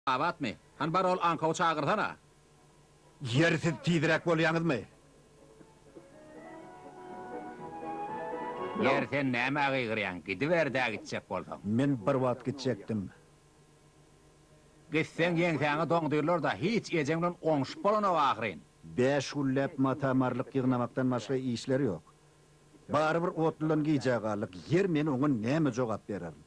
Abatmy? Hany bar ol aňkawy çagyrsana. Ýeri siz tizräk bolýaňyzmy? Ýeri sen nämä gygyrýaň? Gidiber-dä gitjek bolsaň. Men bir wagt gitjekdim. Gitseň ýeňsäňi doňdyrlar-da, hiç ejeň bilen oňşup bolanok ahyryn. Bäş günläp mata-marlyk ýygnamakdan başga işleri ýok. Barybir otludan gijä galdyk. Ýer men oňa näme jogap bererin?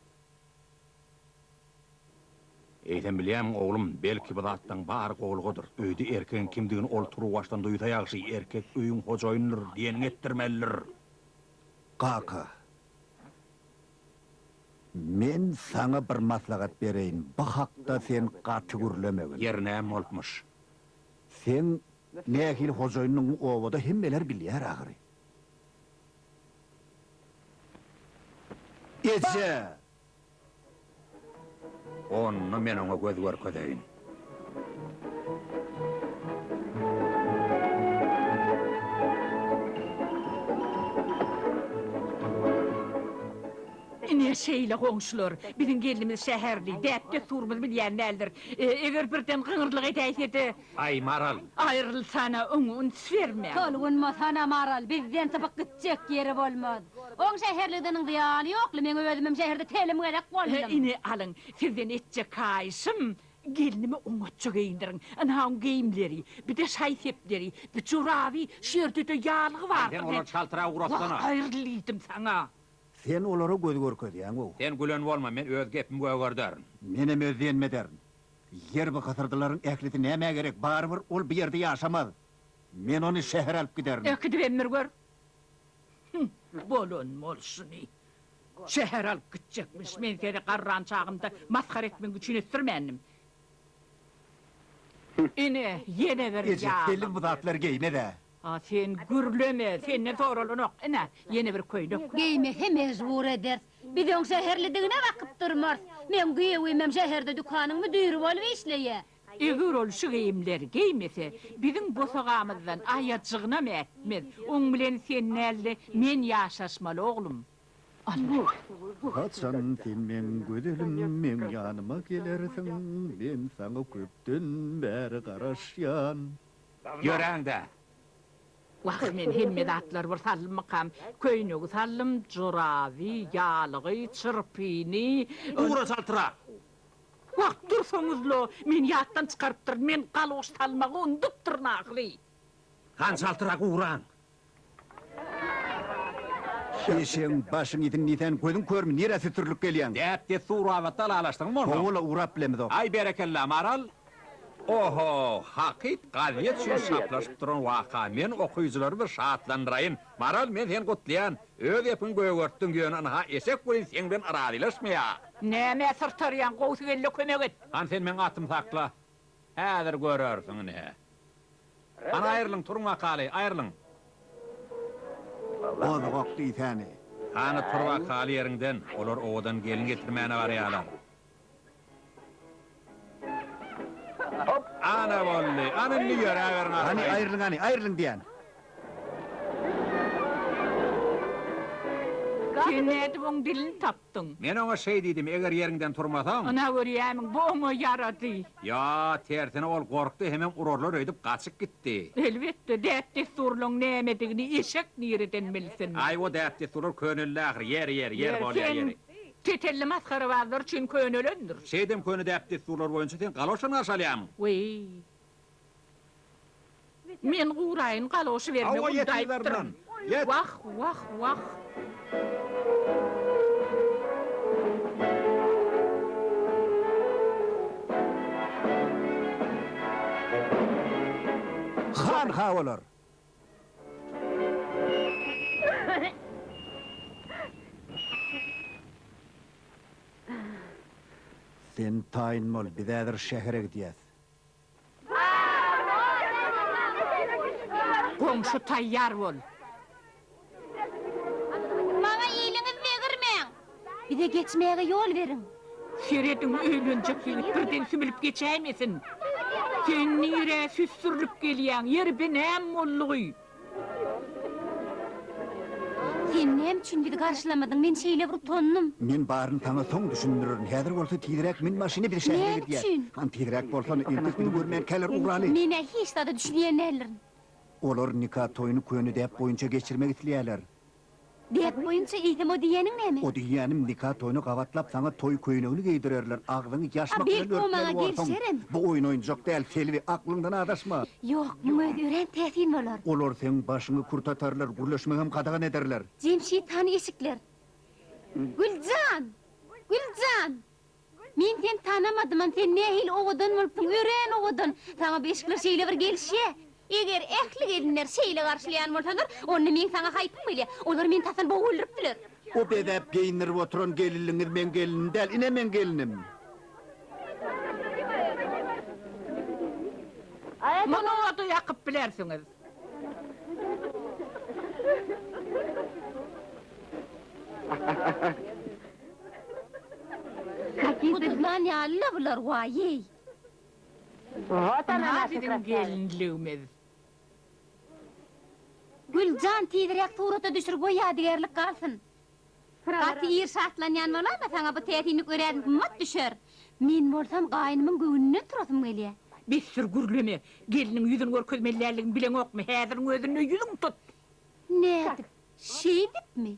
Eýsem bilýämiň, oglum, belki bu zatlaň bary gowlugadyr. Öýde erkegiň kimdigini ol turuwbaşdan duýsa ýagşy, erkek öýüň hojaýynydyr diýeniňi etdirmelidir. Kaka, men saňa bir maslahat bereýin, bu hakda sen gaty gürlemegin. Ýeri näme bolupmyş? Seň nähili hojaýyndygyňy obada hemmeler bilýär ahyry. Eje! Onda men oňa göz görkezeýin. Ine, şeýle goňşular. Biziň gelnimiz şäherli, däp-dessurymyzy bilýän däldir. Eger birden gyňyrlyk edäýse-de. Aý, Maral! Aýrylsana, oňa üns bermäň. Tolgunmasana, Maral, bizden sypyp gitjek ýeri bolmaz. Oň şäherlidiginiň zyýany ýokly, meň özümem şäherde telim gezek boldum. Ine, alyň, sizden etjek haýyşym, gelnimi oňatja geýindiriň. Ynha oň geýimleri, bir-de şaý-sepleri, bir joraby, şu ýerde-de ýalygy bardyr. Sen olary çaltrak ugratsana. Wah, aýryl diýdim saňa. Sen olara göz görkezýäň-ow. Sen gülen bolma, men öz gepimi gögerderin. Menem öz diýenimi ederin. Ýer bu hysyrdylaryň ählisi nämä gerek, barybir ol bu ýerde ýaşamaz. Men ony şähere alyp giderin. Äkidibem bir gör. Hüm, bolan bolşuny. Şähere alyp gitjekmiş. Men seni garran çagymda masgara etmek üçin ösdürmändim. Ine, ýene bir Eje, ýalyk. Selim bu zatlary geýmez-ä. A sen gürleme, senden soralanok. Ine, ýene bir köýnek. Geýmese mejbur ederis. Biz oň şäherlidigine bakyp durmarys. Meň giýewimem şäherde dükanyň müdiri bolup işleýär. Eger ol şu geýimleri geýmese, biziň bosagamyzdan aýajygynam ätmez. Oň bilen sen däl-de, men ýaşaşmaly, oglum. Al. Haçan sen meň gözelim meň ýanyma gelersiň, men saňa köpden bäri garaşýan. Ýöräň-dä. Wah, men hemme zatlary bir saldymmykam? Köýnegi saldym, joraby, ýalygy, çyrpyny. Ugra çaltrak! Wah, dursaňyz-la, men ýatdan çykarypdyryn, men galoş salmagy unudupdyryn ahyry. Hany çaltrak ugraň! Eşegiň başyň ýitsin diýsän, gözüň körmi, nirä süsürilip gelýäň? Däp-dessur babatda ylalaşdyňmy bolsa? Hawa-la, ugrap bilemizok. Aý, berekella, Maral! Oho, hakyt gazýet üçin şaplaşyp duran waka. Men okyjylary bir şatlandyraýyn. Maral, men seni gutlaýan. Öz gepiňi gögertdiň, ýöne ynha eşek welin seň bilen razylaşmaýa. Nämä syrtarýaň, gowsy gel-de kömek et. Hany sen meň atymy sakla. Häzir görersiň ine. Hany aýrylyň, turuň wakaly, aýrylyň. Gozgak diýsäni. Hany tur wakaly ýeriňden, olar owadan gelin getirmäne barýalar. Ana boldy. Ana indi ýöräberiň Hany arkaýyn. aýrylyň hany, aýrylyň diýýän. Sen nädip oň dilini tapdyň? Men oňa şeý diýdim, eger ýeriňden turmasaň. Ynha görýämiň, bu oňa ýarady. Ýa, tersine ol gorkdy hemem urarlar öýdüp gaçyp gitdi. Elbetde, däp-dessurlaň nämedigini eşek nireden bilsin? Aý, o däp-dessurlar köneldi ahyry, ýeri, ýeri, ýeri bolýa, Sen ýeri. Tetelli masgarabazlar üçin könelendir. Şeýdem köne däp-dessurlar boýunça sen galoşdan garşy alýarmyň? Weý. Men guraýyn galoşy bermegi Hawa, ýet undaýypdyryn. yzaryndan. Ýet! Wah, wah, wah. Han-ha olar! Sen taýyn bol, biz häzir şähere gidýäs. Goňşy taýýar bol. Maňa iliňiz degirmäň. Bize geçmäge ýol beriň. Serediň, öýlenjek ýigit birden sümülip geçäýmesin. Sen nirä süsdürilip gelýäň, ýeri be näme boldugy? Sen näme üçin bizi garşylamadyň? Men şeýle bir utandym. Men baryny saňa soň düşündirerin. Häzir bolsa tizräk min maşyna biz şähere Näme gidýäs. üçin? Hany tizräk bolsana, entek bizi görmänkäler ugraly. Men-ä hiç zada düşünýän däldirin. Olar nika toýuny köne däp boýunça geçirmek isleýärler. Däp boýunça eýsem o diýýäniň näme? O diýýänim nika toýuna gabatlap saňa toý köýnegini geýdirerler, agzyňy A ýaşmak bilen belki o maňa örtmeli borsuň. gelişerem. Bu oýun oýunjak däl, Selbi, aklyňdan azaşma. Ýok, muň özi örän täsin bolar. Olar seň başyňy kürt atarlar, gürleşmegem gadagan ederler. Jemşit hany eşikler. Güljan! Güljan! Men seni tanamadymam, sen nähili owadan bolupsyň, örän owadan. Saňa bu eşikler şeýle bir gelişýä. Eger ähli gelinler şeýle garşylaýan bolsalar, onda meň saňa haýpym gelýä. Olar meni tasdan bogup öldüripdiler. O bezäp geýindirip oturan gelinligiňiz meň gelinim däl, ine meň gelinim. Muny oda ýakyp bilersiňiz. Guduzlan ýaly-la bular, waý-eý! Ynha biziň gelinligimiz. Güljan, tizräk surata düşür, goý ýadygärlik galsyn. Gaty ir şatlanýan bolaýma, saňa bu täsinlik örän gymmat düşer. Men bolsam gaýnymyň göwnünden turasym gelýär. Besdir gürleme! Gelniň ýüzüni görkezmeli däldigini bileňokmy? Häziriň özünde ýüzüňi tut! Nädip? Şeýdipmi?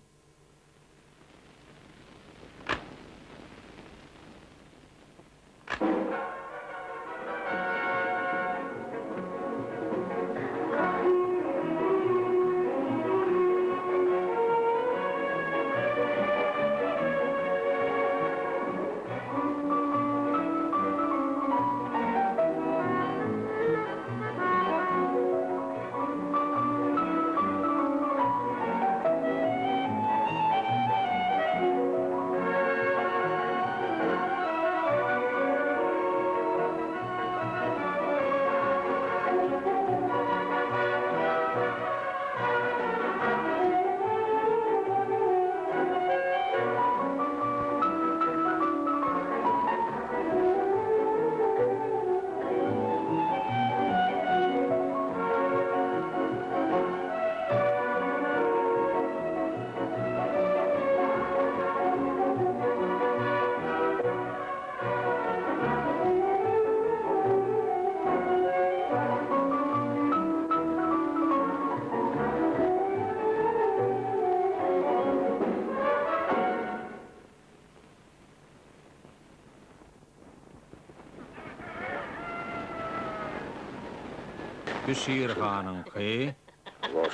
Bu Şirhanyňky,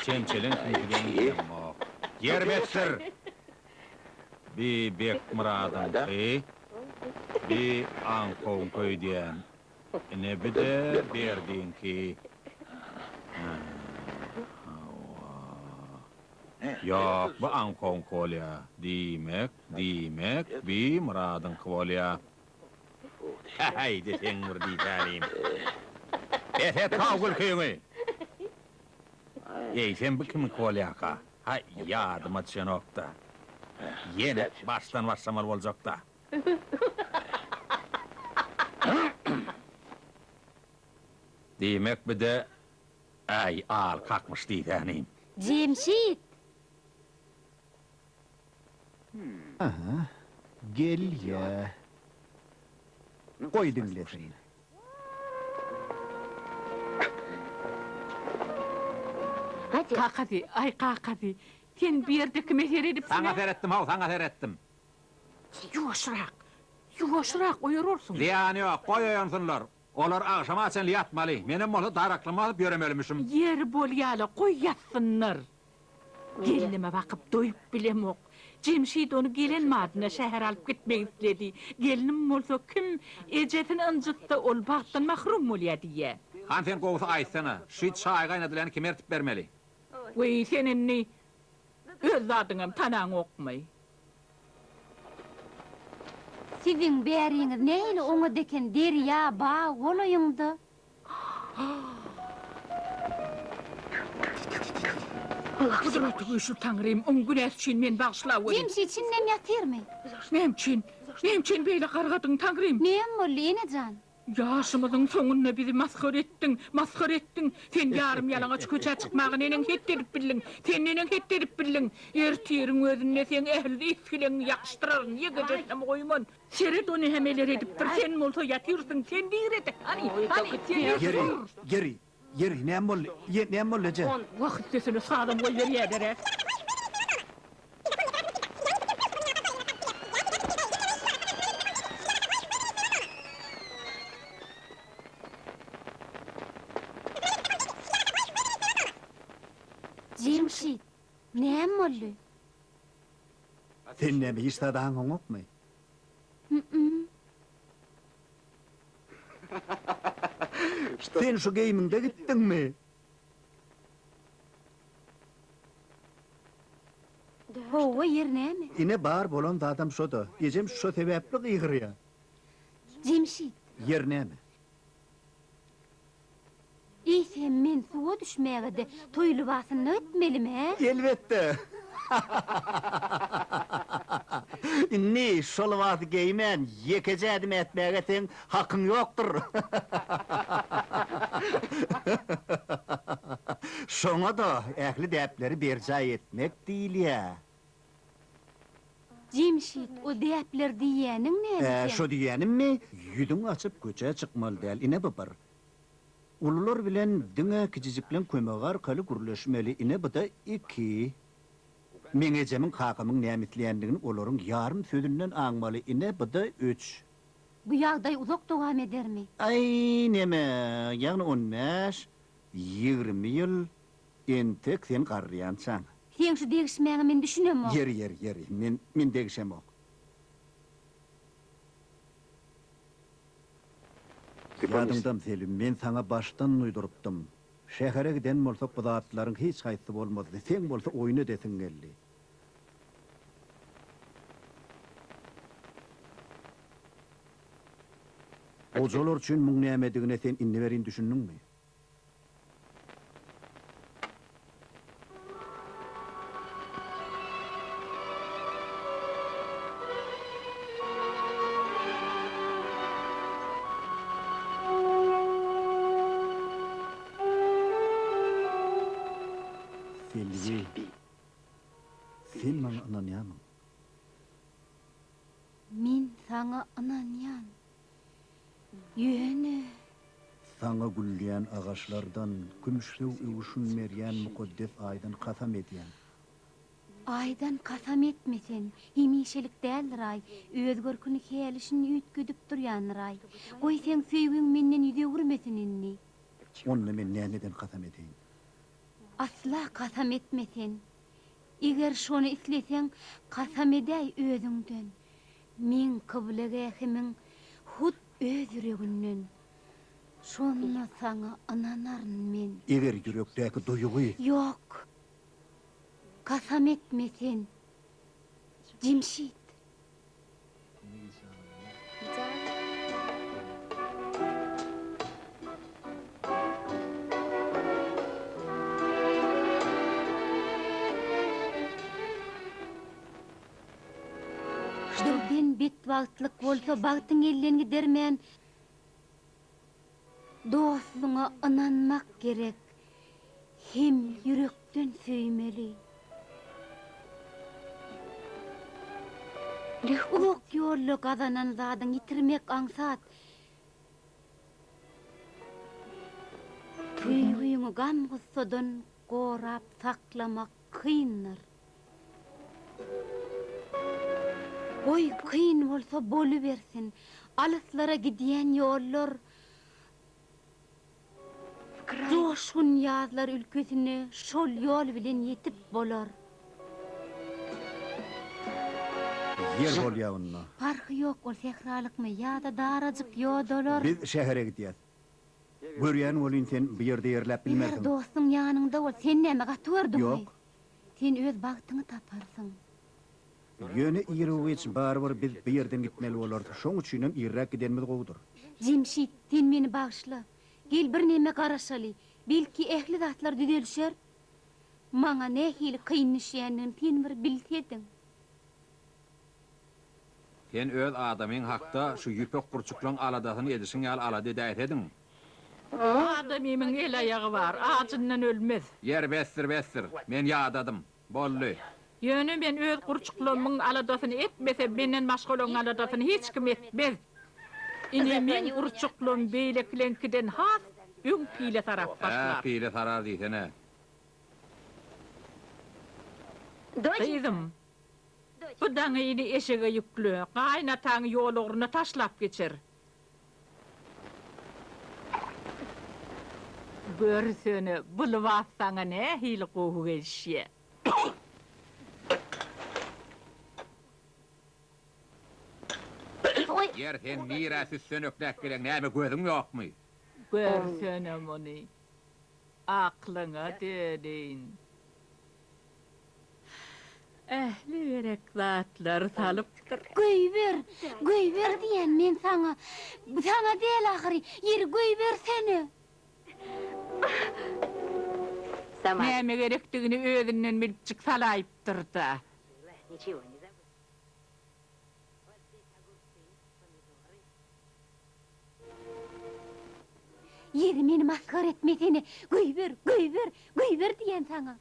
çemçeleň kiňkiden bilemok. Ýer besdir! Bi Bekmyradyňky, bi Aňkowyňky öýdýän. Ine bi-de Berdiňki. Hawa. Ýok, bu Aňkowyňky bolýa. Diýmek, diýmek, bi Myradyňky bolýa. Häý-de seň bir diýsänim. Bes et how gülküňi! Eýsem bu kimiňki bolýarka? Haý, ýadyma düşenok-da. Ýene başdan başlamaly boljak-da. Diýmek bi-de, äý, al kakmyş diýsänim. Jemşit! Aha, gelýä. Goý diňlesin. Kakasy, aý kakasy, sen bu ýerde kime seredipsiň-ä? Saňa seretdim how, saňa seretdim. Ýuwaşrak, ýuwaşrak, oýararsyň. Zyýany ýok, goý oýansynlar. Olar agşama çenli ýatmaly. Menem bolsa daraklymy alyp ýöremelimişim. Ýeri bolýa-la, goý ýatsynlar. Gelnime bakyp doýup bilemok. Jemşit ony gelen badyna şähere alyp gitmek isledi. Gelnim bolsa kim ejesini ynjytsa ol bagtdan mahrum bolýar diýýär. Han sen gowusy aýtsana, şü çaý gaýnadylýany kime ertip bermeli? Weý sen indi öz zadyňam tanaňokmy? Siziň bäriňiz nähili oňat eken derýa, bag golaýyňda. Gudraty güýçli Taňrym, oň günäsi üçin meni bagyşlaweri. Jemşit şindem ýatyrmy? Näme üçin? Näme üçin beýle gargadyň, Taňrym? Näme boldy, ene jan? Ýaşymyzyň soňunda bizi masgara etdiň, masgara etdiň! Sen ýarym ýalaňaç köçä çykmaga neneň het edip bildiň? Sen neneň het edip bildiň? Ertiriň özünde seň ähli esgileňňi ýakyşdyraryn, ýekejesinem goýman. Seret o nämeler edipdir, sen bolsa ýatyrsyň, sen nirede? Hany, hany, sen ir Ýeri, tur! ýeri, ýeri, näme boldy? Ýe, näme boldy eje? Wah, üstesine sazam goýberýärler-ä. Jemşit, näme boldy? Sen näme hiç zat aňaňokmy? Mm-mm. Sen şu geýimiňde gitdiňmi? Hawa, ýer näme? Ine bar bolan zadam şo-da. Ejem şo sebäpli gygyrýa. Jemşit. Ýer näme? Eýsem men suwa düşmäge-de toý lybasynda gitmelimi, hä? Elbetde. Indi şo lybasy geýmän ýekeje ädim ätmäge seň hakyň ýokdur. Şoňa-da ähli däpleri berjaý etmek diýilýär. Jemşit, o däpler diýýäniň näme Ä, seň? şo diýýänimmi? Ýüzüňi açyp köçä çykmaly däl, ine bu bir. Ulular bilen diňe kiçijikleň kömegi arkaly gürleşmeli, ine bu-da iki. Meň ejemiň kakamyň näme isleýändigini olaryň ýarym sözünden aňmaly, ine bu-da üç. Bu ýagdaý uzak dowam edermi? Aý, neme, ýagny on bäş, 20 ýyl entek sen garraýançaň. Seň şu degişmäňe men düşünemok. Ýeri, ýeri, ýeri, men, men degişemok. Ýadyňdam Selim, men saňa başdan duýdurypdym. Şähere giden bolsak bu zatlaryň hiç haýsysy bolmazdy. Seň bolsa oýun edesiň geldi. Gojalar üçin muň nämedigine sen indi berin düşündiňmi? Selbi, sen maňa ynanýarmyň? Men saňa ynanýan. Ýöne. Saňa gülleýän agaçlardan, kümüşsöw öwşün berýän mukaddes Aýdan kasam edýän. Aýdan kasam etme sen, hemişelik däldir Aý, öz görküni häli-şindi üýtgedip durýandyr Aý. Goý seň söýgiň menden ýüz öwürmesin indi. Onda men nämeden kasam edeýin? Asla kasam etme sen. Eger şony isleseň, kasam edäý özüňden. Meň kyblegähimiň hut öz ýüreginden. Şonda saňa ynanaryn men. Eger ýürekdäki duýgy. Ýok. Kasam etme sen, Jemşit. Birden betbagtlyk bolsa bagtyň elden gidermän dostuňa ynanmak gerek hem ýürekden söýmeli. Uzak ýolda gazanan zadyňy ýitirmek aňsat. Söýgüňi gam-gussadan gorap saklamak kyndyr. Goý, kyn bolsa bolubersin. Alyslara gidýän ýollar Joşgun ýazlar ülkesine şol ýol bilen ýetip bolar. Ýer bolýa onda. Parhy ýok, ol sähralykmy ýa-da darajyk ýodalar. Biz şähere gidýäs. Görýän welin sen bu ýerde ýerläp Eger bilmersiň. dostuň ýanyňda bol, sen näme gaty gördüňmi? Ýok. Sen öz bagtyňy taparsyň. Ýöne iru-giç barybir biz bu ýerden gitmeli bolarys. Şoň üçinem irräk gidenimiz gowudyr. Jemşit, sen meni bagyşla. Gel birneme garaşaly. Belki ähli zatlar düzelişer. Maňa nähili kyn düşýändigini sen bir bilsediň. Sen öz adamyň hakda şu ýüpek gurçuklaň aladasyny edişiň ýaly alada edäýsediň. Adamymyň el-aýagy bar, ajyndan ölmez. Ýeri besdir, besdir. Men ýadadym. Boldy. Ýöne men öz gurçuklarymyň aladasyny etmesem, menden başga olaryň aladasyny hiç kim etmez. Ine, meň gurçuklarym beýlekileňkiden has öň pile sarap Hä, başlar. pile sarar diýsene. Gyzym, bu daňyny eşege ýükle, gaýynataňy ýol ugruna taşlap geçer. Görsene, bu lybas saňa nähili gowy gelişýä. Ýer, sen nirä süssenekläp geleň, näme gözüň ýokmy? Görsene muny, aklyňa döneýin. Ähli gerek zatlary salypdyr. Goýber, goýber diýýän men saňa. Bu saňa däl ahyry, ýeri goýbersene. Näme gerekdigini özünden bilipjik salaýypdyr-da. Ýeri meni masgara etmesene, goýber, goýber, goýber diýýän saňa.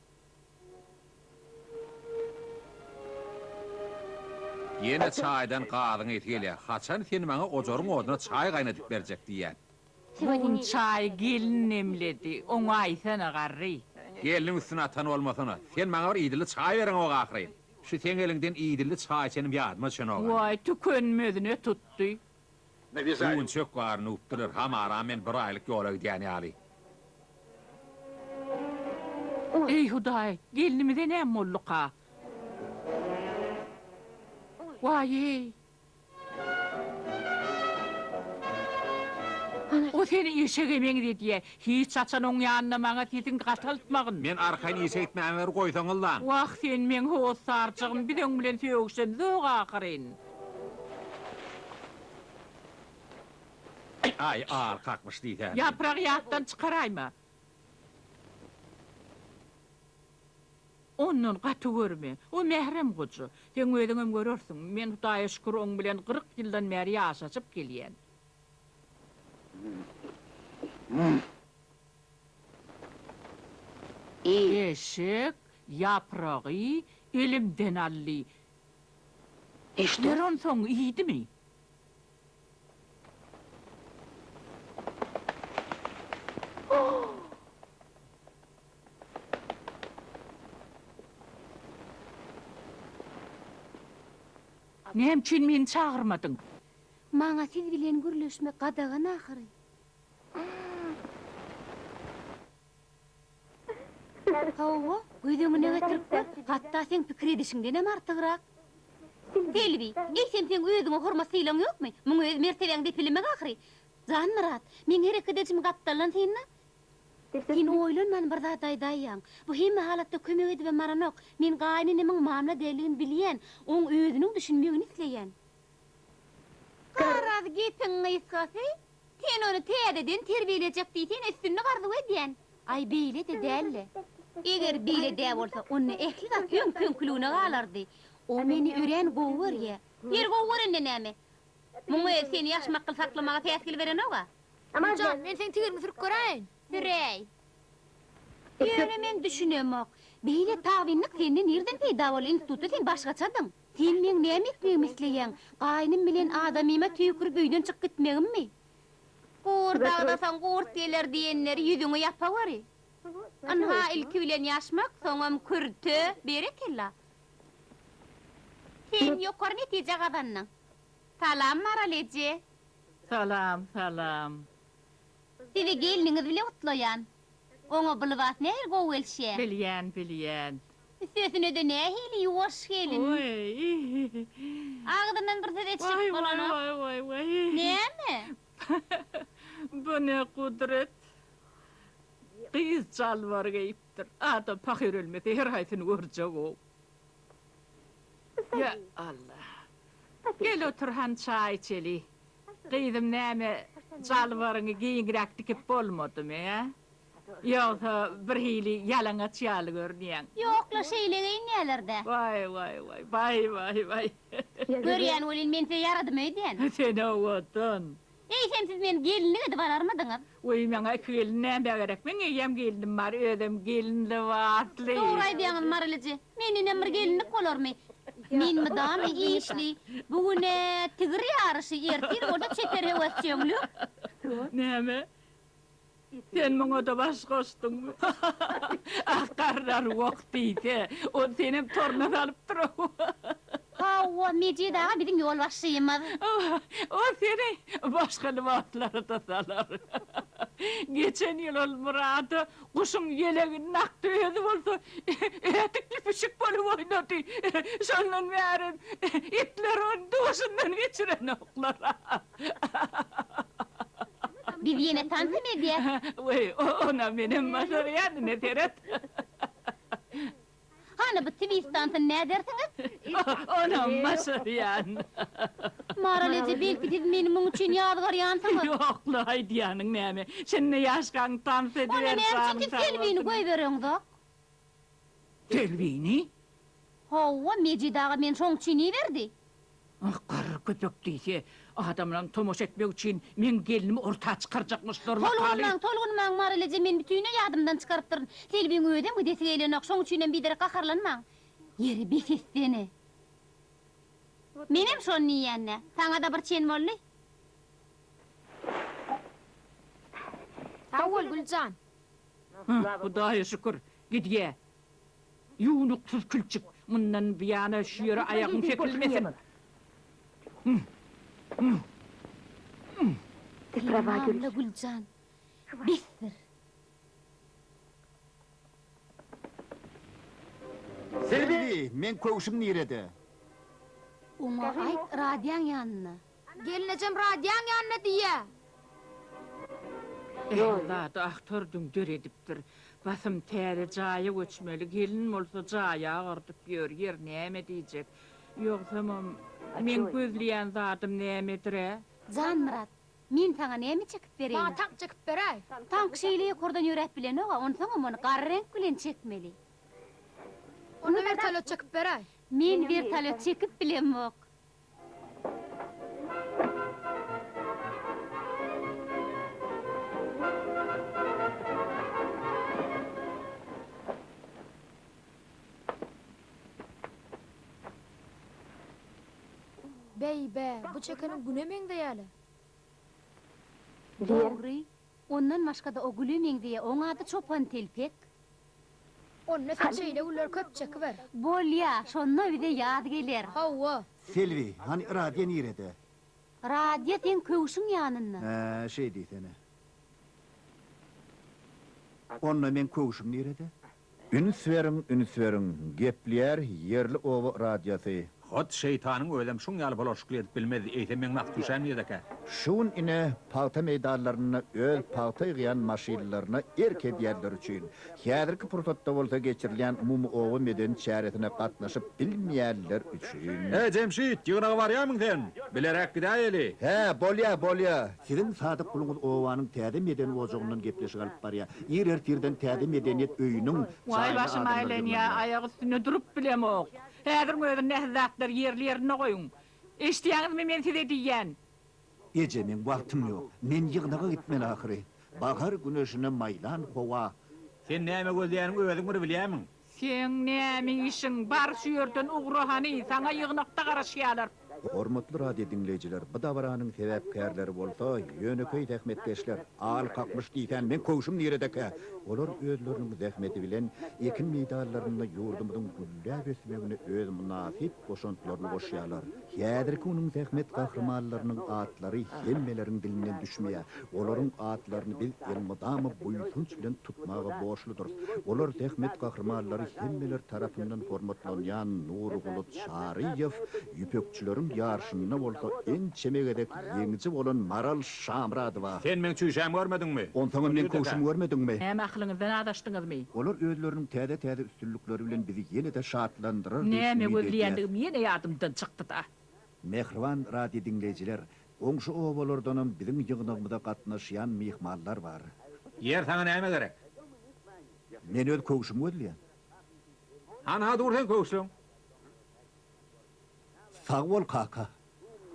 Ýene çaýdan gazyň ysy gelýär. Haçan sen maňa ojaryň oduna çaý gaýnadyp berjek diýýän. Bu gün çaýy gelin demledi, oňaýsana garry. Gelniň üstüne atan bolmasana. Sen maňa bir idili çaý bereňok ahyryn. Şu seň eliňden idili çaý içenim ýadyma düşenok. Waý, tükenmezine tutdy. Düwünçek baryny üwüpdirler, hamara men bir aýlyk ýola gidýän ýaly. Eý, Hudaý, gelnimize näme bolduka? Waý-eý! O seni eşege meňzedýä. Hiç haçan oň ýanynda maňa sesiňi gataltmagyn. Men arkaýyn işe gitmäge bir goýsaňyzlaň. Wah, sen meň hossarjygym, biz oň bilen sögüşemzok ahyryn. Aý, al kakmyş diýsäni. Ýapragy ýatdan çykaraýma. Ondan gaty görme. O mährem goja. Seň özüňem görersiň. Men Hudaýa şükür oň bilen 40 ýyldan bäri ýaşaşyp gelýän. Eşek ýapragy elimden aldy. Ýer onsoň iýdimi? Näme üçin meni çagyrmadyň? Maňa siz bilen gürleşmek gadagan ahyry. Hawa, göz öňüne getirip gör, hatda seň pikir edişiňdenem artygrak. Selbi, eýsem seň özüňe hormat-sylagyň ýokmy? Muň özi mertebäňi depelemek ahyry. Janmyrat, meň hereket edişimi gapdaldan synla. Sen oýlanman bir zat aýdaýýaň. Bu hemme halatda kömek edibem baranok. Men gaýynenemiň mamla däldigini bilýän, oň özüniň düşünmegini isleýän. Garaz, gepiň gysgasy, sen ony täzeden terbiýelejek diýsene, üstünlik arzuw edýän. Aý, beýle-de däl-le. Eger beýle dä bolsa, onda ähli zat öňki-öňküligine galardy. O meni örän gowy görýä. Ýeri gowy görende näme? Muň özi seni ýaşmakgyl saklamaga päsgel berenog-a. Güljan, men seň tigiriňi sürüp göräýin. Süräý. Ýöne men düşünemok. Beýle tabynlyk sende nirden peýda boldy? Institutda sen başgaçadyň. Sen meň näme etmegimi isleýäň? Gaýnym bilen adamyma tüýkürip öýden çykyp gitmegimmi? Gurt agzasaň gurt geler diýenleri ýüzüňe ýapaweri. Ynha ilki bilen ýaşmak, soňam kürte, berekella. Sen ýokary netije gazandyň. Salam Maral eje. Salam, salam. Sizi gelniňiz bile gutlaýan. Oňa bu lybas nähili gowy gelişýär. Bilýän, bilýän. Üstesine-de nähili ýuwaş gelin. Waý. Agzyndan bir söz eşidip Waý, waý, bolanok. waý, waý, waý. Näme? Bu ne gudrat. Gyz jalbar geýipdir. Adam pahyr ölmese her haýsyny görjeg-ow. Ýa Alla. Gel otur han çaý içeli. Gyzym näme jalbaryňy giňräk dikip bolmadymy, hä? Ýogsa birhili ýalaňaç ýaly görünýäň. Ýok-la, şeýle geýinýäler-dä. Waý, waý, waý, baý, waý, waý. Görýän welin men size ýaradym öýdýän. Sen owadan. Eýsem siz meni gelinlik edip alarmydyňyz? Weý, maňa iki gelin nämä gerek? Meň eýýäm gelnim bar, özem gelin lybasly. Dogry aýdýaňyz, Maral eje. Mendenem bir gelinlik bolarmy? Men mydama işli. Bu gün-ä tigir ýaryşy, ertir bolsa çeper höwesjeňlik. Näme? Sen muňa-da baş goşduňmy? Ah, garrar wok diýse, ol senem toruna salypdyr-ow. Hawa, Mejit aga biziň ýolbaşçymyz. O seni başga lybaslara-da salar. Geçen ýyl ol Myrada guşuň ýelegini dakdy, özi bolsa ätikli pişik bolup oýnady. Şondan bärem itler ony duşundan geçirenoklar. Biz ýene tansam edýäs. Weý, ona menem başarýan, ine seret. Hany bu twist tansyny nädersiňiz? Onam başarýan. Maral eje, belki siz meni muň üçin ýazgarýansyňyz? Ýok-la, aýdýanyň näme? Şindi ýaşkaň tans Onda ediber, näme üçin janyň siz sag Selbini bolsun. goýbereňzok? Selbini? Hawa, Mejit aga meni şoň üçin iberdi. Ah, garry köpek diýse, adamlaň tomaşa etmegi üçin meň gelnimi orta çykarjakmyşlar wakaly. Tolgunmaň, tolgunmaň, Maral eje, men bütinleý ýadymdan çykarypdyryn. Selbiň özem gidesi gelenok, şoň üçinem biderek gaharlanmaň. Ýeri, bes etsene. Menem şony diýýän-dä. Saňa-da bir çen boldy. Sag bol, Güljan. Hah, Hudaýa şükür, gidýä. Ýuwnuksyz külçük, mundan buýana şu ýere aýagyň sekilmesin. Mamla Güljan, besdir. Selbi, meň köwşüm nirede? Oňa aýt, radioň ýanynda. Gelnejem radioň ýanynda diýýä. Ähli zady agtardyň döredipdir. Basym täze jaýa göçmeli, gelin bolsa jaýy agardyp ýör, ýer näme diýjek. Ýogsamam, meň gözleýän zadym nämedir-ä? Janmyrat, men saňa näme çekip bereýin? Maňa tank çekip beräý. Tank şeýle ýokardan ýöräp bilenog-a, onsoňam ony gara reňk bilen çekmeli. Onda wertolýot çekip beräý. Men wertolýot çekip bilemok. Beý-be, bu çekeniň güne meňzeýä-le. Dogry. Ondan başga-da o güle meňzeýä, oň ady çopantelpek. Onda sen şeýle gülleri köp çekiber. Bolýa, şonda bize ýaz geler. Hawa. Selbi, hany radio nirede? Radio seň köwşüň ýanynda. Hä, şeý diýsene. Onda meň köwşüm nirede? Üns beriň, üns beriň, gepleýär ýerli oba radiosy. Hut şeýtanyň özem şuň ýaly bulaşykly edip bilmezdi, eýsem meň Nastuşam niredekä? Şu gün ine pagta meýdanlarynda öz pagta ýygýan maşynlaryna erk edýänler üçin, häzirki pursatda bolsa geçirilýän umumy oba medeni çäresine gatnaşyp bilmeýänler üçin. He, Jemşit, ýygnaga barýarmyň sen? Bileräk gidäýeli. Hä, bolýa, bolýa. Siziň sadyk guluňyz obanyň täze medeni ojagyndan gepleşik alyp barýar. Ir ertirden täze medeniýet öýüniň Waý, jaýyna başym adamlar aýlanýar, ýygnanýar. aýak üstünde durup bilemok. Häziriň özünde ähli zatlary ýerli-ýerinde goýuň. Eşidýäňizmi, men size diýýän. Eje, meň wagtym ýok. Men ýygnaga gitmeli ahyry. Bahar güneşine maýlan howa. Sen näme gözleýäniňi özüň bir bilýärmiň? Seň näme işiň bar şu ýerden ugra hany, saňa ýygnakda garaşýalar. Hormatly radio diňleýjiler, bu dabaranyň sebäpkärleri bolsa ýönekeý zähmetkeşler. Al kakmyş diýsän, meň köwşüm niredekä? Olar özleriniň zähmeti bilen ekin meýdanlarynda ýurdumyzyň gülläp ösmegine öz mynasyp goşantlaryny goşýarlar. Häzirki günüň zähmet gahrymanlarynyň atlary hemmeleriň dilinden düşmeýär. Olaryň atlaryny biz elmydama buýsanç bilen tutmaga borçludyrys. Olar zähmet gahrymanlary hemmeler tarapyndan hormatlanýan Nurguly Çaryýew, ýüpekçileriň ýaryşynda bolsa ençeme gezek ýeňiji bolan Maral Şamyradowa. Sen meň çüýşämi görmediňmi? Onsoňam meň köwşümi görmediňmi? Näme akylyňyzdan azaşdyňyzmy? Olar özleriniň täze-täze üstünlikleri bilen bizi ýene-de şatlandyrar diýip Näme umyt edýäs. gözleýändigim ýene ýadymdan çykdy-da. Mähriban radio diňleýjiler, goňşy obalardanam biziň ýygnagymyza gatnaşýan myhmanlar bar. Ýer saňa näme gerek? Men öz köwşümi gözleýän. Hanha dur seň köwşleň. Sag bol, kaka.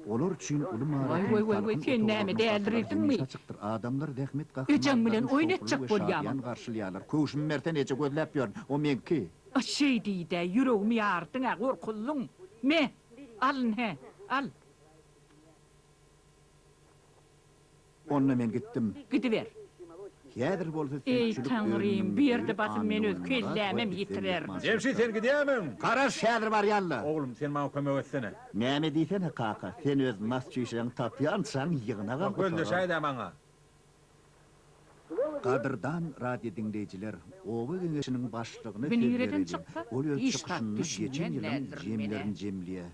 Olar üçin uly Waý, waý, waý, waý, sen näme dälirediňmi? Açykdyr. Adamlar zähmet Ejeň bilen gahrymanlaryny oýun şowhunly etjek we bolýamyň? şadyýan garşylaýarlar. Köwşümi bersene eje, gözläp ýörün. O meňki. A şeý diý-dä, ýüregimi ýardyň-ä, gorkuzdyň. Me, al ine, al. Onda men gitdim. Gidiber. Häzir bolsa Eý, süýtçülik Taňrym, önümiň bu ýerde biri basym men öz Annagül Myrat kellämem we bizden ýitirerin. myhman Jemşit, sen gidýärmiň? Garaş, häzir barýan-la. Oglum, sen maňa kömek etsene. Näme diýsene, kaka, sen öz nas çüýşäňi tapýançaň ýygnagam gutarar. Gözleşäý-dä maňa. Gadyrdan radio diňleýjiler, oba geňeşiniň başlygyna Bu söz nireden bereliň. çyksa, Ol öz hiç zat çykyşynda geçen düşünýän ýylyň däldirin men-ä. jemlerini jemleýär.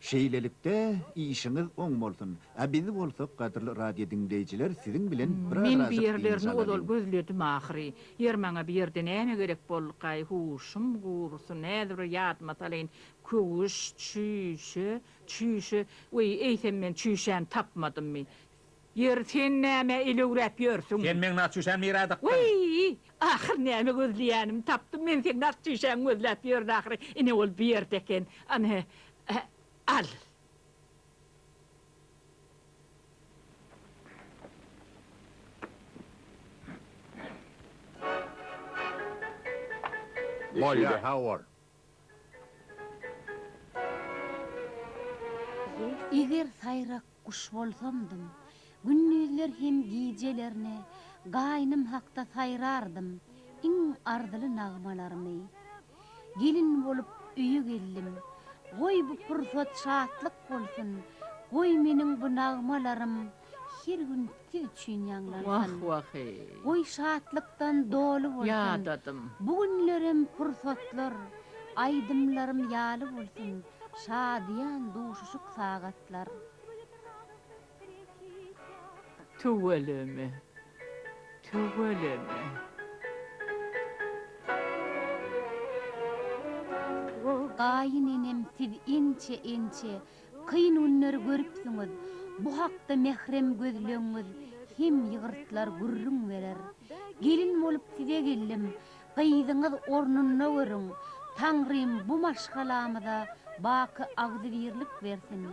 Şeýlelikde, işiňiz oň bolsun. A biz bolsak, gadyrly radio diňleýjiler, siziň bilen Men bu birazajyk dynç ýerlerini ozal alalyň. gözledim ahyry. Ýer maňa bu ýerde näme gerek boldukaý, huşum gursun, häzir bir ýadyma salaýyn, köwüş, çüýşe, çüýşe, weý, eýsem men çüýşäni tapmadymmy? Ýeri, sen nämä elewräp ýörsüň? Sen meň nas çüýşämi nirä dykdyň? Weý, ahyr näme gözleýänimi tapdym, men seň nas çüýşäňi gözläp ýörün ahyry, ine ol bu ýerde eken, ane, al. Bolýar, sag bol. Eger saýrak guş bolsamdym, Gündizler hem gijelerne Gaýnym hakda saýrardym Iň arzyly nagmalarymy. Gelin bolup öýe geldim, Goý bu pursat şatlyk bolsun, Goý meniň bu nagmalarym Her gün siz üçin ýaňlansyn. Wah, wah-eý. Goý şatlykdan doly bolsun. Ýadadym. Bu günlerem pursatlar aýdymlarym ýaly bolsun, şadyýan duşuşyk sagatlar. Tüweleme. Tüweleme. Gaýyn enem siz ençe-ençe Kyn günleri görüpsiňiz, bu hakda mährem gözlegiňiz hem ýygyrtlar gürrüň berer. Gelin bolup size geldim, gyzyňyz ornunda görüň, Taňrym bu maşgalamyza baky agzybirlik bersin.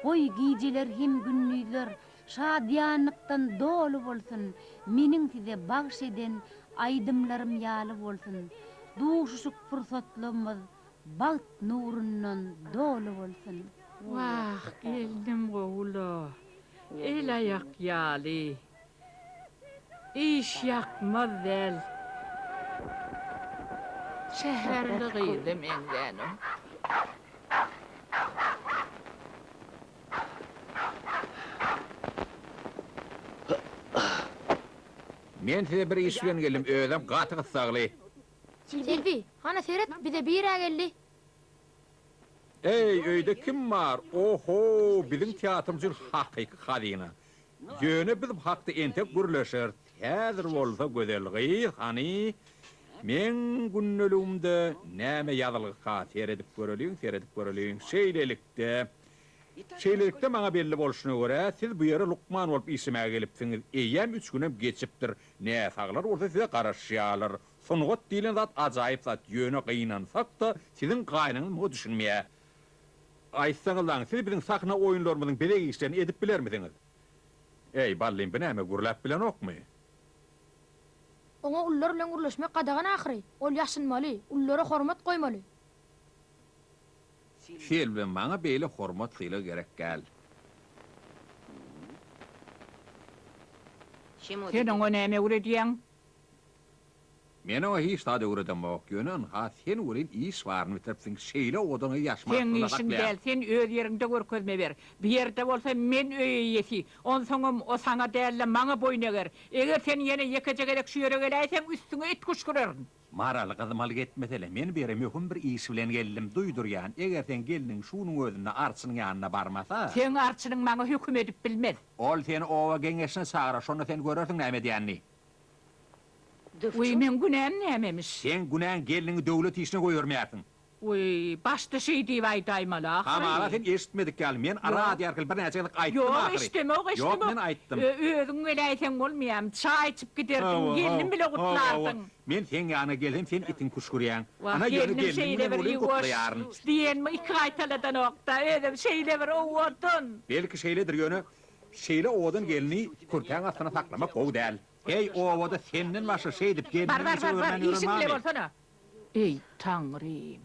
Goý, gijeler hem gündizler şadyýanlykdan doly bolsun, meniň size bagş eden aýdymlarym ýaly bolsun. Duşuşyk pursatlarymyz Bagt nurundan doly bolsun. Wah, gelnim gowy-la. El-aýak ýaly. Iş ýakmaz däl. Şäherli gyza meňzänok. Men size bir iş bilen geldim, özem gaty gyssagly. Selbi, hana seret, bize bir-ä geldi. Eý, öýde kim bar? Oho, biziň teatrymyz üçin hakyky hazyna. Ýöne biz bu hakda entek gürleşeris. Häzir bolsa gözel gyz, hany, meň gündeligimde näme ýazylgyka, seredip göreliň, seredip göreliň. Şeýlelikde, şeýlelikde maňa belli bolşuna görä, siz bu ýere lukman bolup işlemäge gelipsiňiz. Eýýäm üç günem geçipdir. Näsaglar bolsa size garaşýarlar. Sungat diýlen zat ajaýyp zat, ýöne gynansak-da, siziň gaýnyňyz muňa düşünmeýär. Aýtsaňyzlaň, siz biziň sahna oýunlarymyzyň bezeg işlerini edip bilermisiňiz? Eý, ballym, bu näme, gürläp bilenokmy? Oňa ulular bilen gürleşmek gadagan ahyry. Ol ýaşynmaly, ululara hormat goýmaly. Selbi, maňa beýle hormat-sylag gerek däl. Sen oňa näme öwredýäň? Men oňa hiç zat öwredemok, ýöne ynha, sen welin iş baryny bitiripsiň, şeýle owadan gyzy ýaşmak Seň aklynda işiň saklaýaň. däl, sen öz ýeriňde görkezme ber. Bu ýerde bolsa men öý eýesi. Onsoňam o saňa däl-de, maňa boýun eger. Eger sen ýene ýekeje gezek şu ýere geläýseň, üstüňe it küşgürerin. Maral, gyzmalyk etmesene, men bu ýere möhüm bir iş bilen geldim, duýdurýan, eger seň gelniň şu günüň özünde arçynyň ýanyna barmasa. Seň arçynyň maňa höküm edip bilmez. Ol seni oba geňeşine çagyrar, şonda sen görersiň näme edýänini. Wiý, meň günäm nämemiş? Seň günäň gelniňi döwlet işine goýbermeýärsiň. Wiý, başda şeý diýip aýdaýmaly ahyry. Hamala sen eşitmedik ýaly, men radio arkaly birnäçe gezek aýtdym Ýok, ahyry. eşidemok, eşidemok. Ýok, men aýtdym. Özüň geläýseň bolmaýamy, çaý içip giderdiň, Hawa, gelnim bile hawa, hawa. gutlardyň. Men seň ýanyňa gelsem, sen itiň küşgürýäň. Wah, Ana, ýöne gelnim gelniň şeýle bilen bir welin ýuwaş, gutlaýaryn. diýenimi iki gaýtaladanok-da, özem şeýle bir owadan. Belki şeýledir, ýöne şeýle owadan gelni kürtäň astynda saklamak gowy däl. Heý, obada senden başga şeýdip Bar, gelnini bar, işe bar, bar, görmän ýören işiň bile barmy? bolsana. Eý, Taňrym!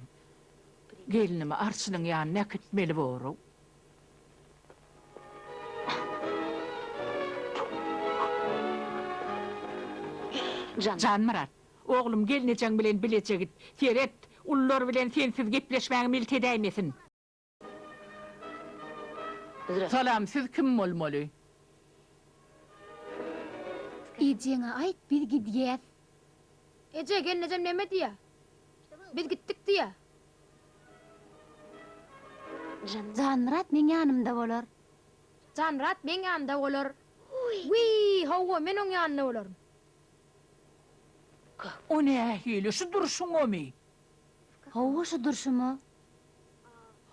Gelnimi arçynyň ýanyna äkitmeli bor-ow. Janmyrat, oglum gelnejeň bilen bileje git. Seret, ulular bilen sensiz gepleşmäge milt edäýmesin. Salam, siz kim bolmaly? Ejeňe aýt, biz gidýäs. Eje, gelnejem neme diýýä? Biz gitdik diýýä. Janmyrat meň ýanymda bolar. Janmyrat meň ýanymda bolar. Wiý, hawa, men oň ýanynda bolaryn. O nähili, şu durşuňamy? Hawa, şu durşuma.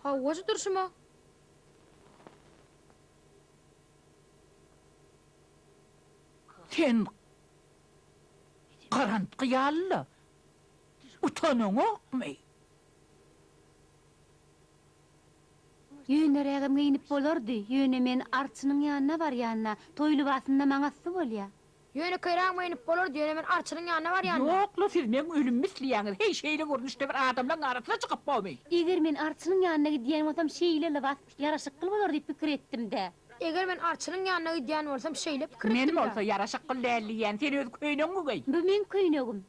Hawa, şu durşuma. Sen garantgy ýaly-la, utanaňokmy? Ýönerägem geýnip bolardy, ýöne men arçynyň ýanyna barýan-da, toý lybasynda maňa yssy bolýa. Ýönekeýrägem geýnip bolardy, ýöne men arçynyň ýanyna barýan-da. Ýok-la, siz meň ölümimi isleýäňiz, heý, şeýle görnüşde bir adamlaň arasyna çykyp bormy? Eger men arçynyň ýanyna gidýän bolsam, şeýle lybas ýaraşykly bolar diýip pikir etdim-dä. Eger men arçynyň ýanyna gidýän bolsam, şeýle pikir Men etdim-dä. bolsa ýaraşykly däl diýýän, sen öz köýnegiňi geý. Bu meň köýnegim.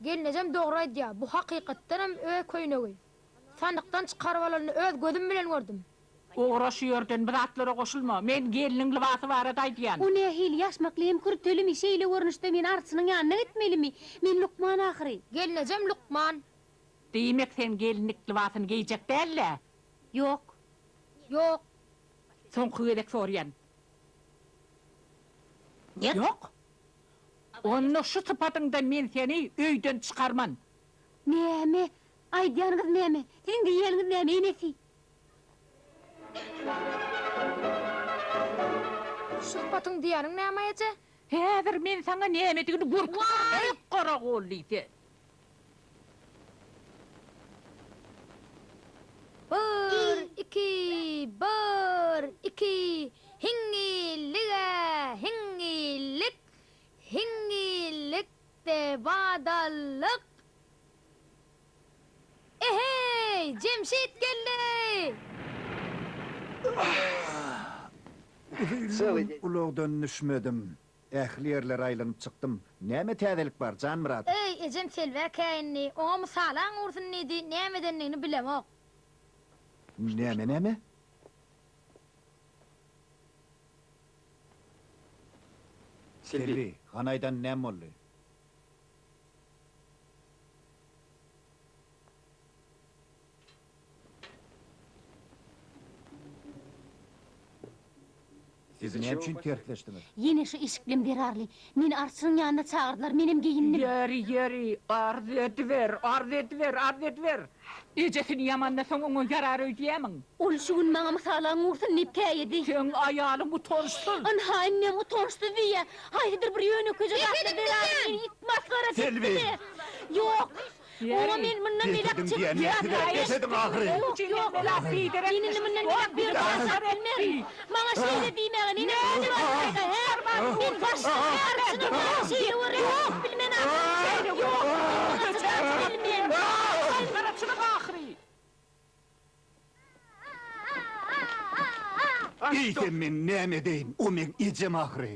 Gelnejem dogry aýdýar, bu hakykatdanam öz köýnegi. Sandykdan çykaryp alanyny öz gözüm bilen gördüm. Ugra şu ýerden, bu zatlara goşulma. Men gelniň lybasy barada aýdýan. O nähili ýaşmakly hem kürtelimi, şeýle görnüşde men arçynyň ýanyna gitmelimi? Men lukman ahyry. Gelnejem lukman. Diýmek sen gelinlik lybasyny geýjek däl-dä? Ýok. Ýok. Soňky gezek sorýan. Ýok. Onda şu sypatyňda men seni öýden çykarman. Näme? Aýdýanyňyz näme? Siziň diýýäniňiz näme, enesi? Şu sypatyň diýýäniň näme, eje? Häzir men saňa nämedigini görkezerin, garagol diýse. Bir, iki, bir, iki, hiňňillig-ä, hiňňillik, hiňňillik-de badallyk. Eheý, Jemşit geldi! Uzyn gün ulagdan düşmedim. Ähli ýerlere aýlanyp çykdym. Näme täzelik bar, Janmyrat? Eý, ejem Selbä käýindi. Oňa mysalaň ursun diýdi, näme edendigini bilemok. Näme, näme? Selbi, hany aýdan näme boldy? Siz näme üçin tersleşdiňiz? Ýene şu eşiklem zerarly. Meni arçynyň ýanyna çagyrdylar, menem geýindim. Ýeri, ýeri, arz ediber, arz ediber, arz ediber. Ejesini ýamanlasaň oňa ýarar öýdýämiň? Ol şu gün maňa mysalaň ursun diýip käýedi. Seň aýalyň utançsyz. Ynha, indem utançsyz diýýä. Haýsydyr bir ýönekeýje zatlar zerarly meni it masgara Selbi! çekdi-de. Ýok. Oňa men mundan beýläk Besediň çekip diýen bilmerin. bes ediň ahyry. Ýok, ýok. Men indi mundan beýläk bu ýerde ýaşap bilmerin. Maňa şeýle diýmäge neneň güýji bardyka, hä? Men başga arçynyň maňa şeýle görýän bilmen ahyry. Ýok, men muňa çydap bilmen. Masgaraçylyk ahyry. Eýsem men näme edeýin, o meň ejem ahyry.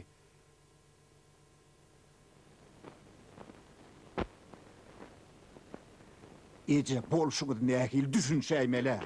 Eje, bolşuňyz nähili düşünşäýmel-ä?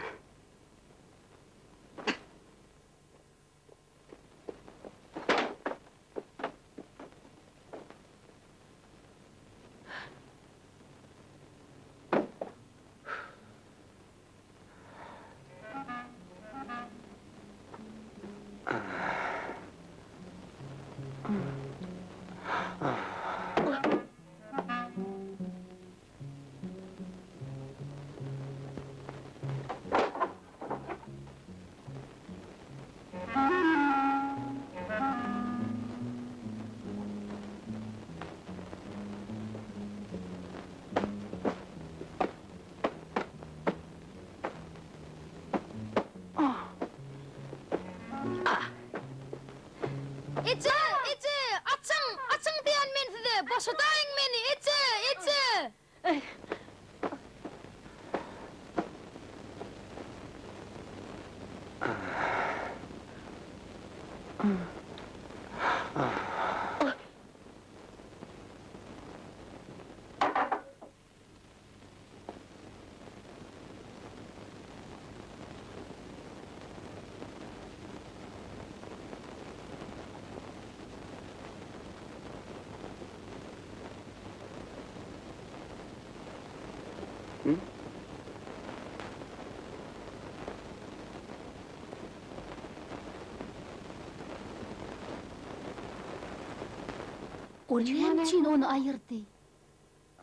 Boşadaýyň meni, eje, eje! Ol näme üçin ony aýyrdy?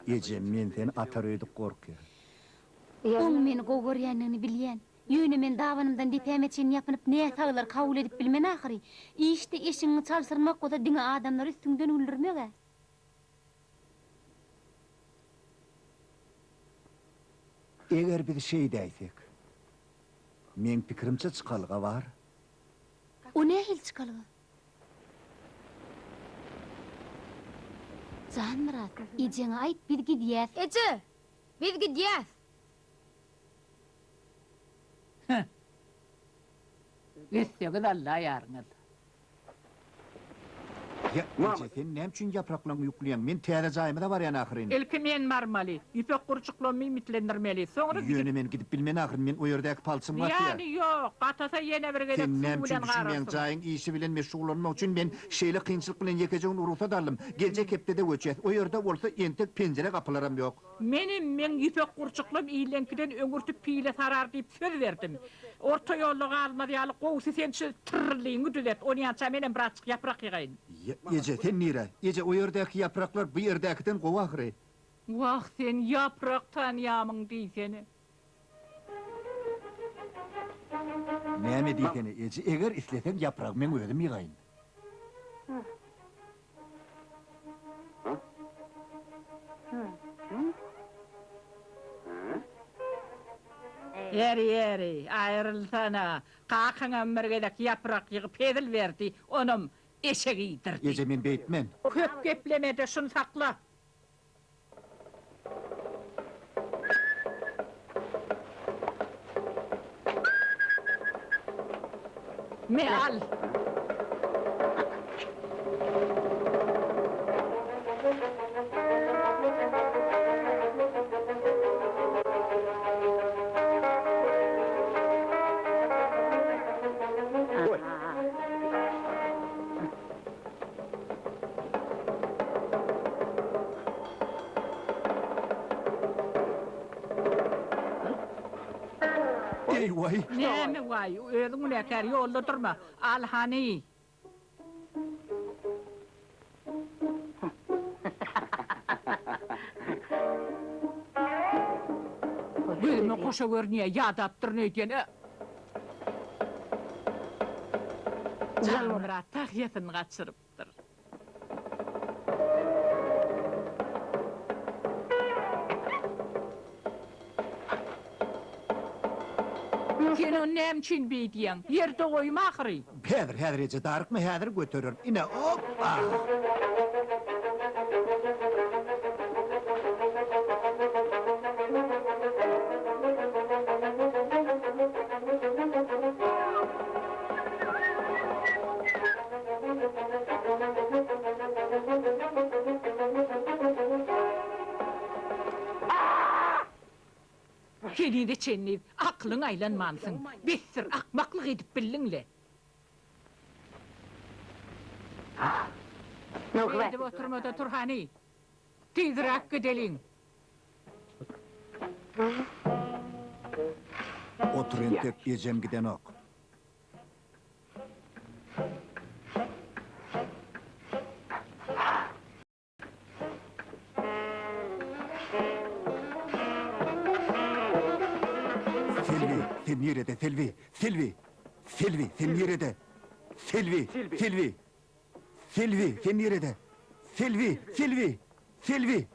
Ejem, men seni atar öýdüp gorkýan. Oň meni gowy görýändigini bilýän. Ýöne men dabanymdan depäme çenli ýapynyp näsaglary kabul edip bilmen ahyry. Işde eşigiňi çalşyrmak bolsa diňe adamlary üstüňden güldürmek-ä. Eger biz şeýdäýsek, meň pikirimçe çykalga bar. O nähili çykalga? Janmyrat, ejeňe aýt, biz gidýäs. Eje, biz gidýäs. Heh. Gitseňiz Alla ýaryňyz. Ýa, eje, sen näme üçin ýapraklaňy ýükleýäň? Men täze jaýymyza barýan ahyryn. Ilki men barmaly. Ýüpek gurçuklarymy iýmitlendirmeli. Soňra gidip. Ýöne men gidip bilmen ahyryn, men o ýerdäki palçym gatýar. Zyýany ýok. Gatasa ýene bir gezek Sen suw näme üçin bilen düşünmeýäň, gararsyň. jaýyň işi bilen meşgullanmak üçin men şeýle kynçylyk bilen ýekeje gün rugsat aldym. Geljek hepdede göçýäs. O ýerde bolsa entek penjire gapylaram ýok. Menem meň ýüpek gurçuklam illeňkiden öňürti pile sarar diýip söz berdim. Orta ýolda galmaz ýaly gowusy sen şu tyrrylyňy düzet, onýança menem birazjyk ýaprak ýygaýyn. Eje, sen nirä? Eje, o ýerdäki ýapraklar bu ýerdäkiden gowy ahyry. Wah, sen ýaprak tanýamyň diýsene. Näme diýsene, eje, eger isleseň ýapragy meň özüm ýygaýyn. Ýeri, ýeri, aýrylsana. Kakaňam bir gezek ýaprak ýygyp hezil berdi, onam eşek iýdirdi. Eje, men beýtmen. Köp gepleme-de, şuny sakla. Me al. Eý waý! Näme waý, özüň günäkär, ýolda durma. Al hany. Gözüme goşa görünýär, ýadapdyryn öýdýän. Janmyrat tahýasyny gaçyrypdyr. Sen ony näme üçin beýdýäň? Ýerde goýma ahyry. Häzir, häzir eje, darykma, häzir götererin. Ine, op-pa! Henize çenli aklyň aýlanmansyň. Besdir, akmaklyk edip bildiň-le. Beýdip oturma-da tur hany. Tizräk gideliň. Otur entek, ejem gidenok. Selbi, sen nirede, Selbi? Selbi! Selbi, sen nirede? Selbi, Selbi! Selbi, sen nirede? Selbi, Selbi! Selbi!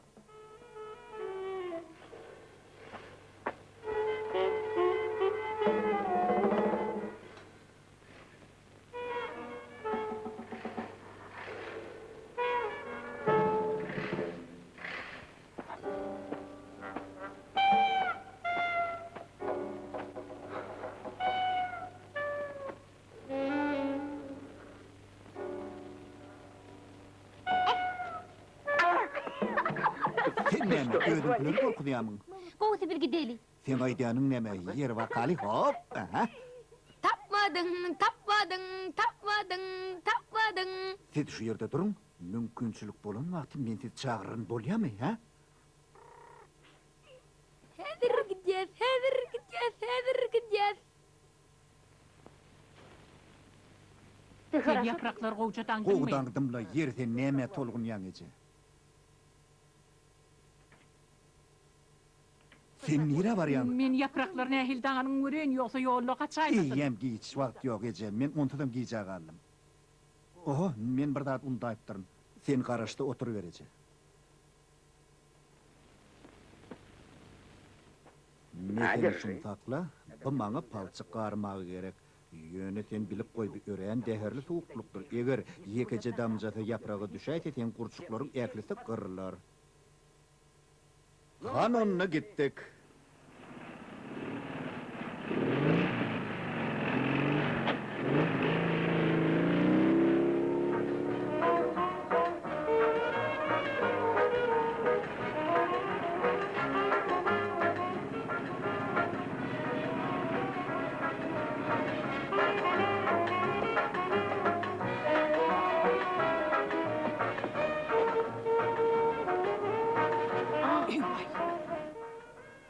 Sen näme, özüňkileri gorkuzýamyň? Gowusy biz gideli. Seň aýdýanyň näme, ýeri bakaly, hop, aha. Tapmadyň, tapmadyň, tapmadyň, tapmadyň. Siz şu ýerde duruň, mümkinçilik bolan wagty men sizi çagyraryn, bolýamy, hä? Häzir gidýäs, häzir gidýäs, häzir gidýäs. Sen ýapraklary gowja daňdyňmy? Gowy daňdym-la, ýeri sen nämä tolgunýaň eje? Sen nirä barýaň? Men ýapraklary nähili daňanyňy göreýin, ýogsa ýolda gaçaýmasyn. Eýýäm giç, wagt ýok eje, men onsuzam gijä galdym. Oho, men bir zat undaýypdyryn. Sen garaşda oturyber eje. Mesele şuny sakla, bu maňa palçyk garmagy gerek. Ýöne sen bilip goý, bu örän zäherli suwuklykdyr. Eger ýekeje damjasy ýapraga düşäýse, seň gurçuklaryň ählisi gyrylar. Han onda gitdik.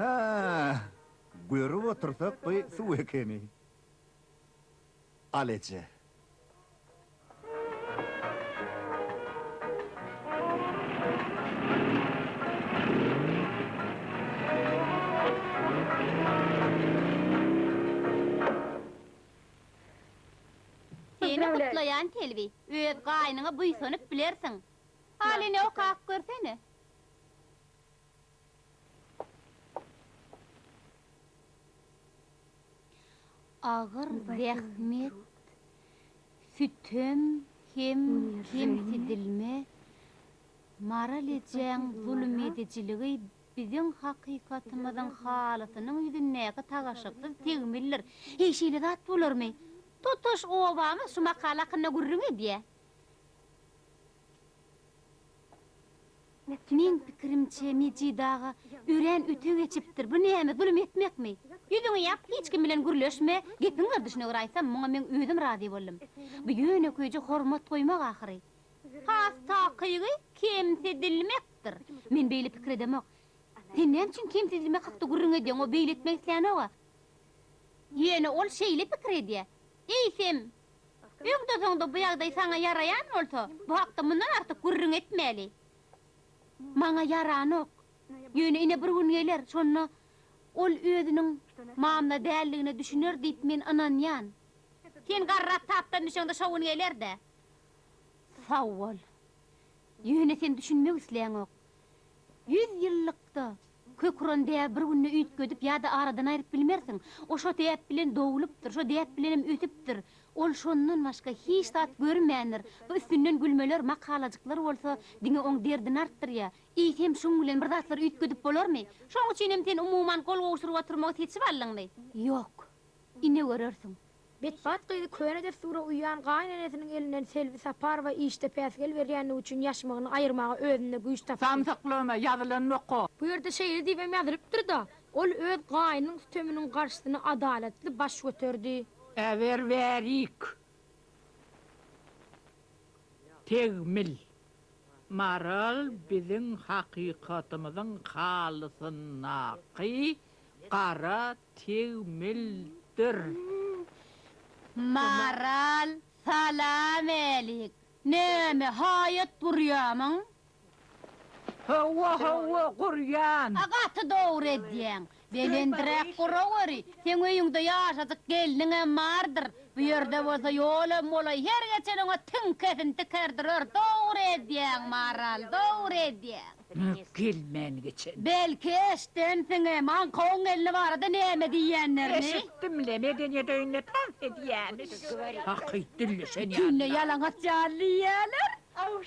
Hä, görüp otursak bu suw ekeni. Al eje. Seni gutlaýan Selbi, öz gaýnyňa buýsanyp bilersiň. Al ine okap görsene. Agyr zähmet, sütem hem kemsidilme, Maral ejäň zulum edijiligi biziň hakykatymyzyň halysynyň ýüzündäki tagaşyksyz tegmildir. Heý, şeýle zat bolarmy? Tutuş obamyz şu makala hakynda gürrüň edýär. Meň pikirimçe, Mejit aga örän öte geçipdir. Bu näme, zulum etmekmi? Ýüzüňi ýap, hiç kim bilen gürleşme, gepiň gerdişine görä aýtsam, muňa meň özüm razy boldum. Bu ýönekeýje hormat goýmak ahyry. Has takygy, kemsidilmekdir. Men beýle pikir edemok. Sen näme üçin kemsidilmek hakda gürrüň edýäň, o beýle etmek islänok-a. Ýöne ol şeýle pikir edýär. Eýsem, Öňde-soňda bu ýagdaý saňa ýaraýan bolsa, bu hakda mundan artyk gürrüň etmäli. Maňa ýaranok. Ýöne ine bir gün geler, şonda ol özüniň mamla däldigine düşüner diýip men ynanýan. Sen garrap tapdan düşeňde şo gün geler-dä. Sag bol. Ýöne sen düşünmek isläňok. Ýüz ýyllykda kök uran däbi bir günde üýtgedip ýa-da aradan aýryp bilmersiň. O şo däp bilen doglupdyr, şo däp bilenem ösüpdir. Ol şondan başga hiç zat görmändir. Bu üstünden gülmeler, makalajyklar bolsa diňe oň derdini artdyrýar. Eýsem şuň bilen bir zatlary üýtgedip bolarmy? Şoň üçinem sen umuman gol gowşuryp oturmagy seçip aldyňmy? Ýok. Ine görersiň. Betbagt gyzy köne dessura uýan gaýynenesiniň elinden Selbi Saparowa işde päsgel berýändigi üçin ýaşmagyny aýyrmaga özünde güýç tapdy. Samsyklama, ýazylanyny oka. Bu ýerde şeýle diýibem ýazylypdyr-da, Ol öz gaýynynyň süteminiň garşysyna adalatly baş göterdi. Äber bärik. Tegmil. Maral biziň hakykatymyzyň halysyndaky gara Tegmildir. Maral, salam-älik. Näme, haýat gurýamyň? Hawa, hawa, gurýan. A gaty dogry edýäň. Belendräk guraweri. Seň öýüňde ýaşajyk gelniňem bardyr. Bu ýerde bolsa ýolam bolaý, her geçen oňa tiňkesini tikerdir ör. Dogry edýäň, Maral, dogry edýäň. Gelmän geçen. Belki eşdensiňem, aňkawyň gelni barada näme diýýänlerini. Eşitdim-le, medeniýet öýünde tans edýämiş. Hakyt dilleşen Tünde ýaly. ýalaňaç ýaly diýýäler.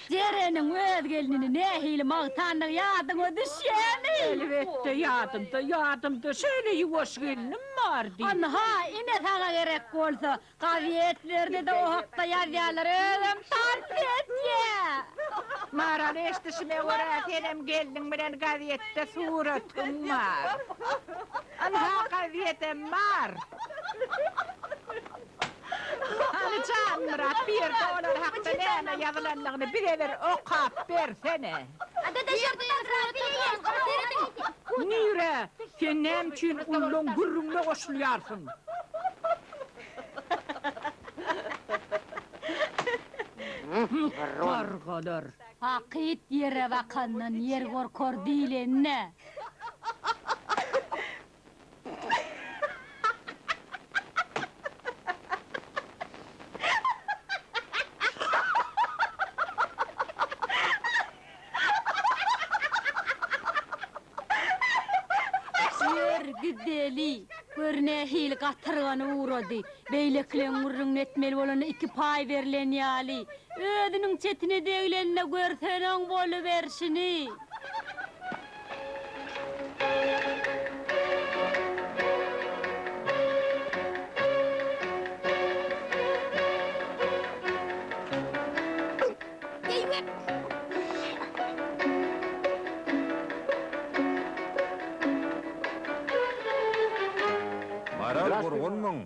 Jereniň öz gelnini nähili magtandygy ýadyňa düşýärmi? Elbetde, ýadymda, ýadymda. Şeýle ýuwaş gelnim bar diýip. Ynha, ine saňa gerek bolsa, gazetlerde-de o hakda ýazýarlar, özem tans edýär. Maral, eşidişime görä, senem gelniň bilen gazetde suratyň bar. Ynha, gazetem bar. Hany Janmyrat bu ýerde olar hakda näme ýazylandygyny bize bir okap bersene. Nire? Sen näme üçin ullaň gürrüňine goşulýarsyň? Gargalar. Hakyt ýere bakandan ýer gorkar diýlenine. Ýör, gideli. Gör nähili gatyrganyp ugrady. Beýlekileň gürrüňini etmeli bolanda iki paý berlen ýaly. Özüniň çetine degleninde görsene oň boluberşini. Maral gurgunmyň?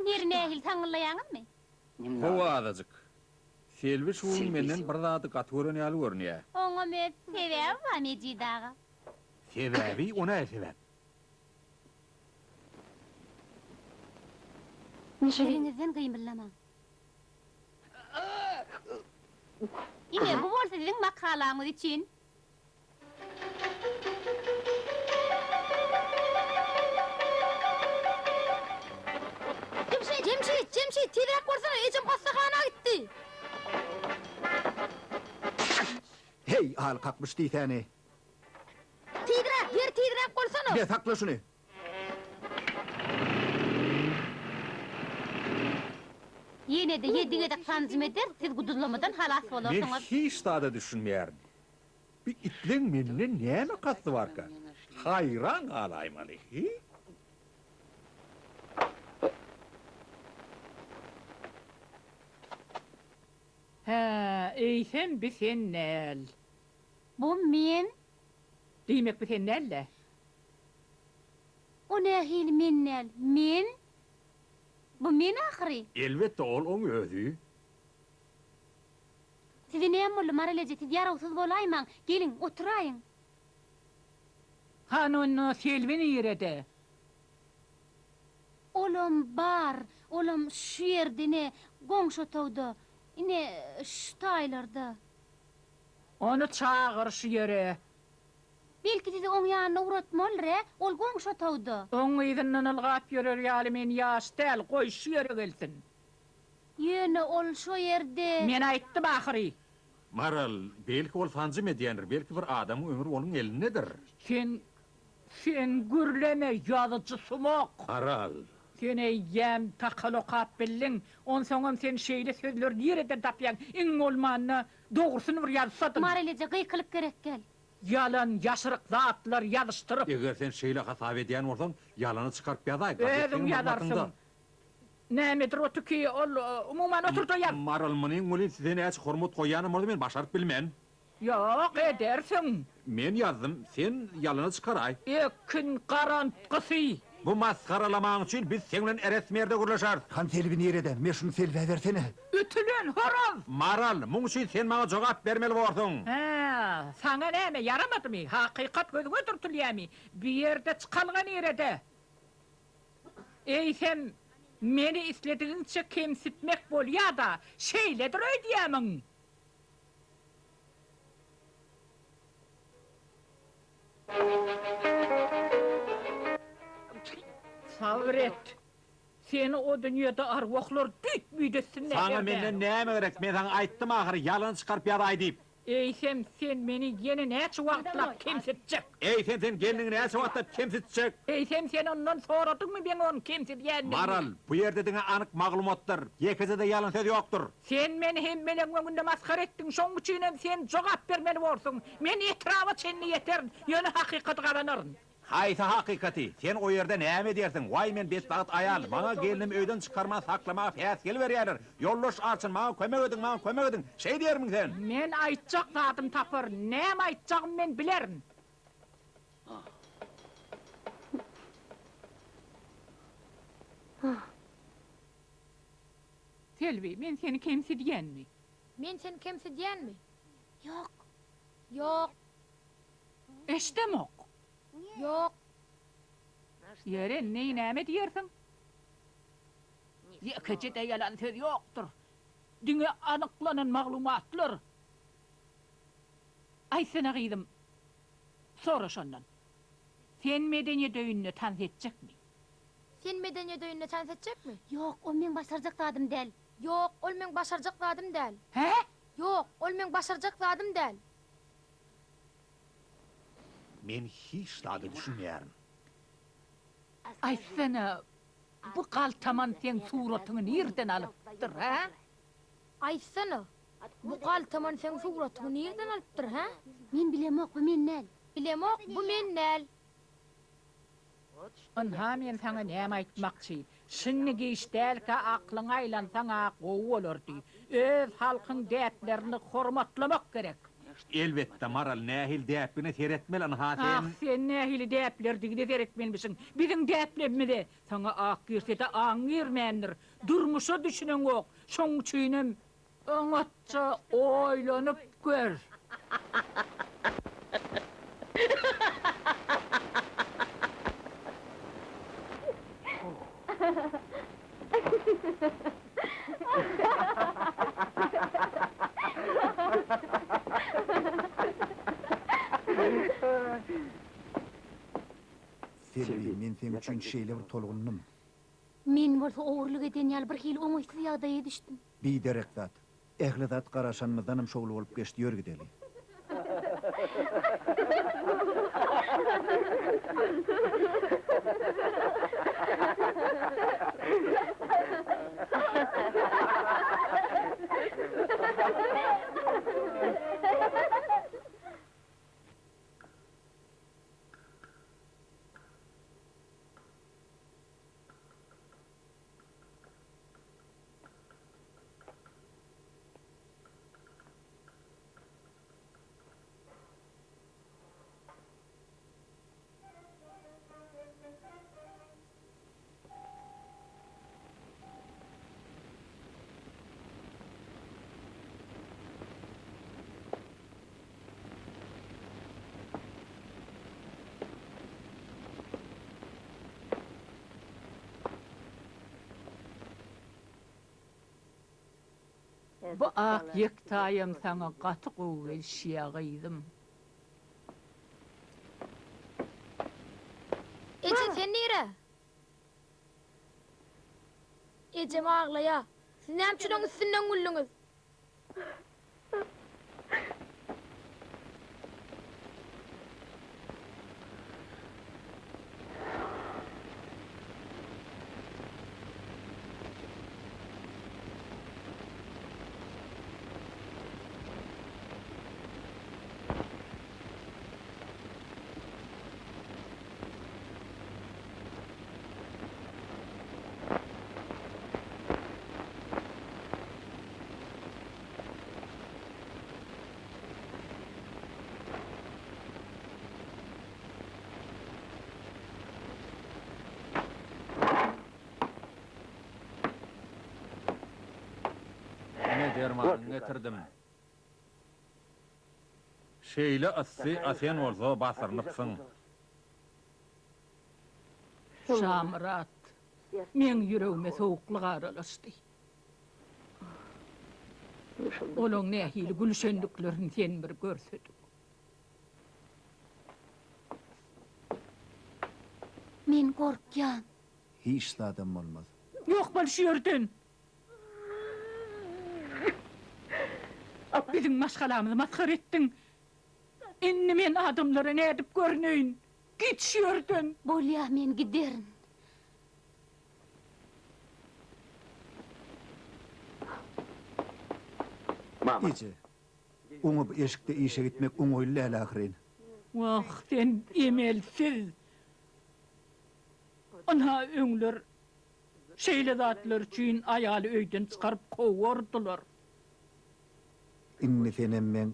Neri nähili saňňyllaýaňyzmy? Hawa azajyk. Selbi şu gün menden bir zady gaty gören ýaly görünýä. Oňam öz sebäbi bar Mejit aga. Sebäbi? O nähili sebäp? Ýeriňizden gymyldamaň. Ine, bu bolsa siziň makalaňyz üçin. Jemşit! Jemşit! Jemşit, tizräk bolsana, ejem hassahana gitdi. Heý, al kakmyş diýsäni. Tizräk, ýeri tizräk bolsana. Be, sakla şuny. Ýene-de ýedi gezek sanjym ederis, siz guduzlamadan halas Men bolarsyňyz. hiç zada düşünmeýärin. Bi itleň menden näme kasty barka? Haýran galaýmaly, hi? Hä, eýsem bi sen däl. Bu men. Diýmek bi sen däl-dä? O nähili men däl? Men? Bu men ahyry. Elbetde, ol oň özi. Size näme boldy, Maral eje, siz ýarawsyz bolaýmaň. Geliň, oturaýyň. Hany onda Selbi nirede? Olam bar, olam şu ýerde, ine, goňşy otagda, ine, şu taýlarda. Ony çagyr şu ýere. Belki sizi oň ýanyna ugratmalydyr-ä? Ol goňşy otagda. Oň yzyndan ylgap ýörer ýaly men ýaş däl, goý şu ýere gelsin. Ýöne ol şo ýerde. Men aýtdym ahyry. Maral, belki ol sanjym edýändir, belki bir adamyň ömri onuň elindedir. Sen, sen gürleme, ýazyjy sumak! Maral. Sen eýýäm takal okap bildiň, onsoňam sen şeýle sözleri nireden tapýaň, iň bolmanda dogrusyny bir ýazsadyň. Maral eje, gykylyk gerek däl. Ýalan, ýaşyryk zatlar ýazyşdyryp. Eger sen şeýle hasap edýän bolsaň, ýalany çykaryp ýazaý, Özüň gazetleň ýazarsyň. hyzmatynda. Nämedir otüki, ol, umuman, otur-da ýaz. Maral, munyň welin size näçe hormat goýýanam bolsa men başaryp bilmen. Ýok, edersiň. Men ýazdym, sen ýalany çykaraý. Ekin garantgysy. Bu masgaralamaň üçin biz seň bilen eres-merde gürleşeris. Han Selbi nirede? Me şuny Selbä bersene. Ütülen horaz! Maral, muň üçin sen maňa jogap bermeli borsuň. Hä, saňa näme, ýaramadymy? Hakykat gözüňe dürtülýämi? Bu ýerde çykalga nirede? Eýsem, meni isledigiňçe kemsitmek bolýa-da, şeýledir öýdýämiň? Sabyr et. Seni o dünýede arwahlar düýt-müýt etsinler. Saňa menden näme gerek? Men saňa aýtdym ahyry, ýalan çykaryp ýazaý diýip. Eýsem, sen meni ýene näçe wagtlap kemsitjek? Eýsem, sen gelniňi näçe wagtlap kemsitjek? Eýsem, sen ondan soradyňmy meň ony kemsidýändigimi? Maral, bu ýerde diňe anyk maglumatlar, ýekeje-de ýalan söz ýokdur. Sen meni hemmeleň öňünde masgara etdiň, şoň üçinem sen jogap bermeli borsuň. Men etraba çenli ýeterin, ýöne hakykaty gazanaryn. Haýsy hakykaty? Sen o ýerde näme edýärsiň? Waý, men betbagt aýal! Maňa gelnimi öýden çykarman saklamaga päsgel berýärler. Ýoldaş arçyn, maňa kömek ediň, maňa kömek ediň! Şeý diýermiň sen? Men aýtjak zadymy taparyn, näme aýtjagymy men bilerin. Selbi, men seni kemsidýänmi? Men seni kemsidýänmi? Ýok. Ýok. Eşdemok. Ýok. Ýeri, indi näme diýersiň? Ýekeje-de ýalan söz ýokdur. Diňe anyklanan maglumatlar. Aýtsana gyzym, sora şondan. Sen medeniýet öýünde tans etjekmi? Sen medeniýet öýünde tans etjekmi? Ýok, ol meň başarjak zadym däl. Ýok, ol meň başarjak zadym däl. Hä? Ýok, ol meň başarjak zadym däl. Men hiç zada düşünmeýärin. Aýtsana, bu galtaman seň suratyňy nirden alypdyr, hä? Aýtsana, bu galtaman seň suratyňy nirden alypdyr, hä? Men bilemok, bu men däl. Bilemok, bu men däl. Ynha men saňa näme aýtmakçy. Şindi giç dälkä aklyňa aýlansaň-a gowy bolardy. Öz halkyň däplerini hormatlamak gerek. Elbetde, Maral, nähili däpligine seretmeli, ynha sen. Ah, sen nähili däplerdigine seretmelimişiň. Biziň däplerimize. Saňa ak girse-de aň girmändir. Durmuşa düşüneňok. Şoň üçinem Oňatja oýlanyp gör. Selbi, men seň üçin şeýle bir tolgundym. Men bolsa ogurlyk eden ýaly bir hili oňaýsyz ýagdaýa düşdüm. Biderek zat. Ähli zat garaşanymyzdanam şowly bolup geçdi, ýör gideli. Bu ak ýektaýam saňa gaty gowy gelişýä gyzym. Eje sen nire? Ejem aglaýa. Siz näme üçin oň üstünden güldüňiz? Dermanyňy getirdim. Şeýle yssy, a sen bolsa basyrynypsyň. Şamyrat, meň ýüregime sowuklyk aralaşdy. Olaň nähili gülüşendiklerini sen bir görsediň. Men gorkýan. Hiç zadam bolmaz. Ýok bol şu ýerden! Biziň maşgalamyzy masgara etdiň. Indi men adamlara nädip görüneýin? Git şu ýerden! Bolýa, men giderin. Eje, oňa bu eşikde işe gitmek oňaýly däl ahyryn. Wah, sen emelsiz! Ynha, öňler şeýle zatlar üçin aýaly öýden çykaryp kowardylar. Indi senem meň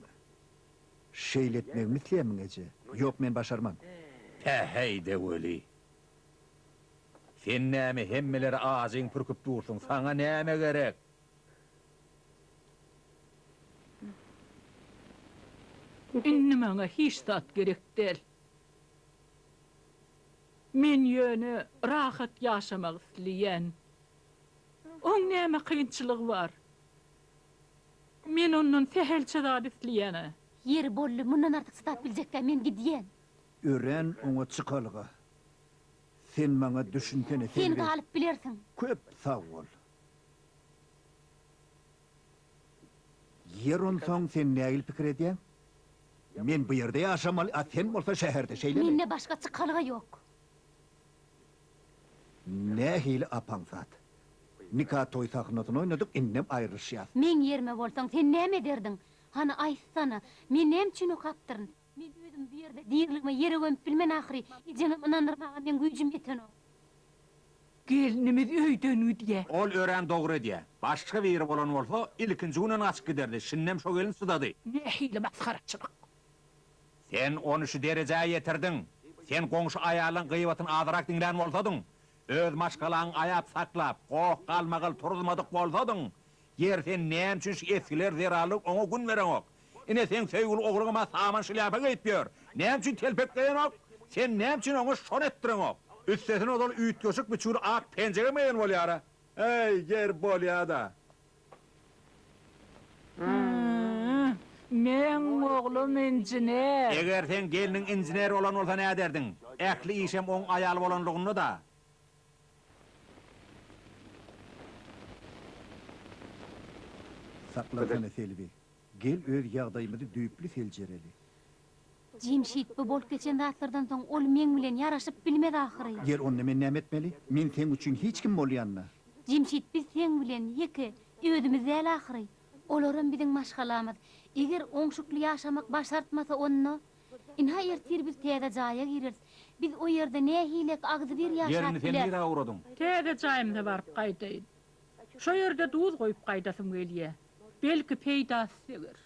şeýle etmegimi isleýärmiň, eje? Ýok, men başarman. Päheý-de weli! Sen näme hemmelere ajyň pürküp dursuň, saňa näme gerek? Indi maňa hiç zat gerek däl. Men ýöne rahat ýaşamak isleýän. Oň näme kynçylygy bar? Men ondan sähelçe zat isleýän-ä. Ýeri boldy, mundan artyk çydap biljek däl, men gidýän. Örän oňat çykalga. Sen maňa düşünsene, Sen Selbi. galyp bilersiň. Köp sag bol. Ýer onsoň sen nähili pikir edýäň? Men bu ýerde ýaşamaly, a sen bolsa şäherde, şeýlemi? Mende başga çykalga ýok. Nähili apaňsat. Nika toý sahnasyny oýnadyk, indem aýrylyşýas. Meň ýerime bolsaň, sen näme ederdiň? Hany aýtsana, men näme üçin okapdyryn? Men özümi bu ýerde diriligime ýere gömüp bilmen ahyry, ejeňem ynandyrmaga meň güýjüm ýetenok. Gelnimiz öýden gidýä. Ol örän dogry edýä. Başga biri bolan bolsa, ilkinji günden gaçyp giderdi. Şindem şo gelin çydady. Nähili masgaraçylyk. Sen ony şu derejä ýetirdiň. Sen goňşy aýallaň gyýbatyny azyrak diňlän bolsadyň, öz maşgalaňy aýap saklap, goh-galmagal turuzmadyk bolsadyň, Ýer sen näme üçin şu esgiler zerarly oňa gün bereňok? Ine seň söýgüli ogluňam-a saman şlýapa geýip ýör. Näme üçin telpek geýenok? Sen näme üçin oňa şony etdireňok? Üstesine ozal üýtgeşik biçüwli ak penjegem geýen bolýar-a. Äý, ýer bolýa-da. Meň oglum inžiner. Eger seň gelniň inžiner bolan bolsa näderdiň? Ähli işem oň aýaly bolanlygynda-da. Saklansana Selbi. Gel öz ýagdaýymyzy düýpli seljereli. Jemşit, bu bolup geçen zatlardan soň ol meň bilen ýaraşyp bilmez ahyry. Ýer onda men näme etmeli? Men seň üçin hiç kim bolýan-da. Jemşit, biz seň bilen ýeke özümiz däl ahyry. Olaram biziň maşgalamyz. Eger oňşukly ýaşamak başartmasa onda? Ynha ertir biz täze jaýa gireris. Biz o ýerde nähilek agzybir ýaşap Ýerini sen bileris. nirä ugradyň? Täze jaýymyza baryp gaýdaýyn. Şo ýerde duz goýup gaýdasym gelýä. Belki peýdasy deger.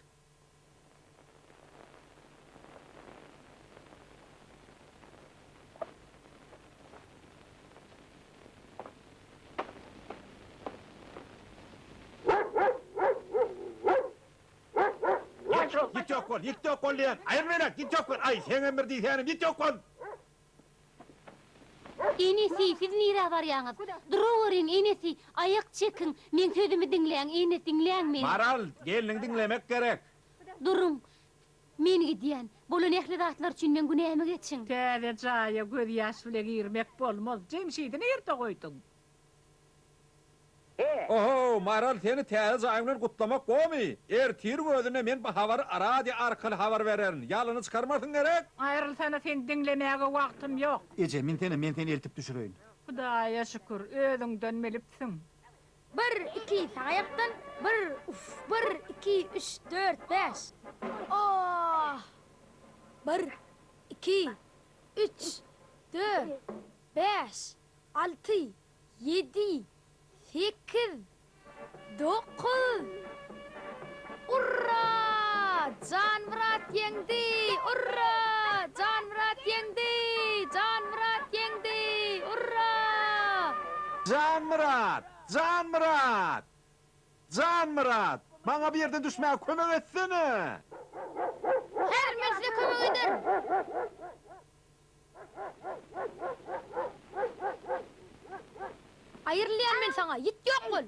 Ýit ýok bol, ýit ýok bol diýen. Aýyr meni, ýit ýok bol. Aý, seňem bir diýsänim, ýit ýok bol. Enesi, siz nirä barýaňyz? Duraweriň, enesi, aýak çekiň. Meň sözümi diňläň, ene, diňläň meni. Maral, gelniňi diňlemek gerek. Duruň. Men gidýän. Bolan ähli zatlar üçin meň günämi geçiň. Täze jaýa gözýaş bile girmek bolmaz. Jemşidi nirde goýduň? Ohow, Maral seni täze jaýyň bilen gutlamak gomy? Ertir özüne men bu habary radio arkaly habar bererin. Ýalyny çykarmarsyň gerek? Aýrylsana seni diňlemäge wagtym ýok. Eje, minsene, men seni eltip düşüreýin. Hudaýa şükür, özüňden bilipsiň. Bir, iki, sag aýakdan, bir, uf, bir, iki, üç, dört, bäş. Oh! Bir, iki, üç, dört, bäş, alty, Ýedi, sekiz, dokuz! Urra! Janmyrat ýeňdi! Urra! Janmyrat ýeňdi! Janmyrat ýeňdi! Urra! Janmyrat! Janmyrat! Janmyrat! Maňa bu ýerden düşmäge kömek etsene! Häzir men size kömek ederin. Aýrylýan men saňa, ýit ýok bol!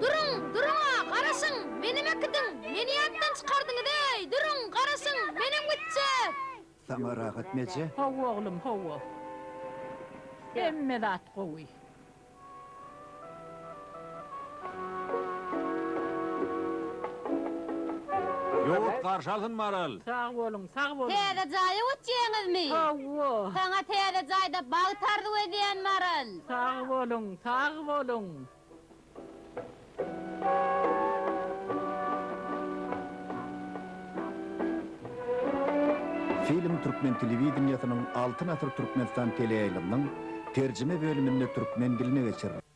Duruň, duruň-a, garaşyň, menem äkidiň, meni ýatdan çykardyňyz-eý, duruň, garaşyň, menem gitjek! Saňa rahatmy eje? Hawa oglum, hawa. Hemme zat gowy. Ýurt garşy alsyn Maral. Sag boluň, sag boluň. Täze jaýa göçýäňizmi? Hawa. Saňa täze jaýda bagt arzuw edýän Maral. Sag boluň, sag boluň. Film türkmen telewideniýesiniň Altyn asyr Türkmenistan teleýaýlymynyň terjime bölüminde türkmen diline geçirildi.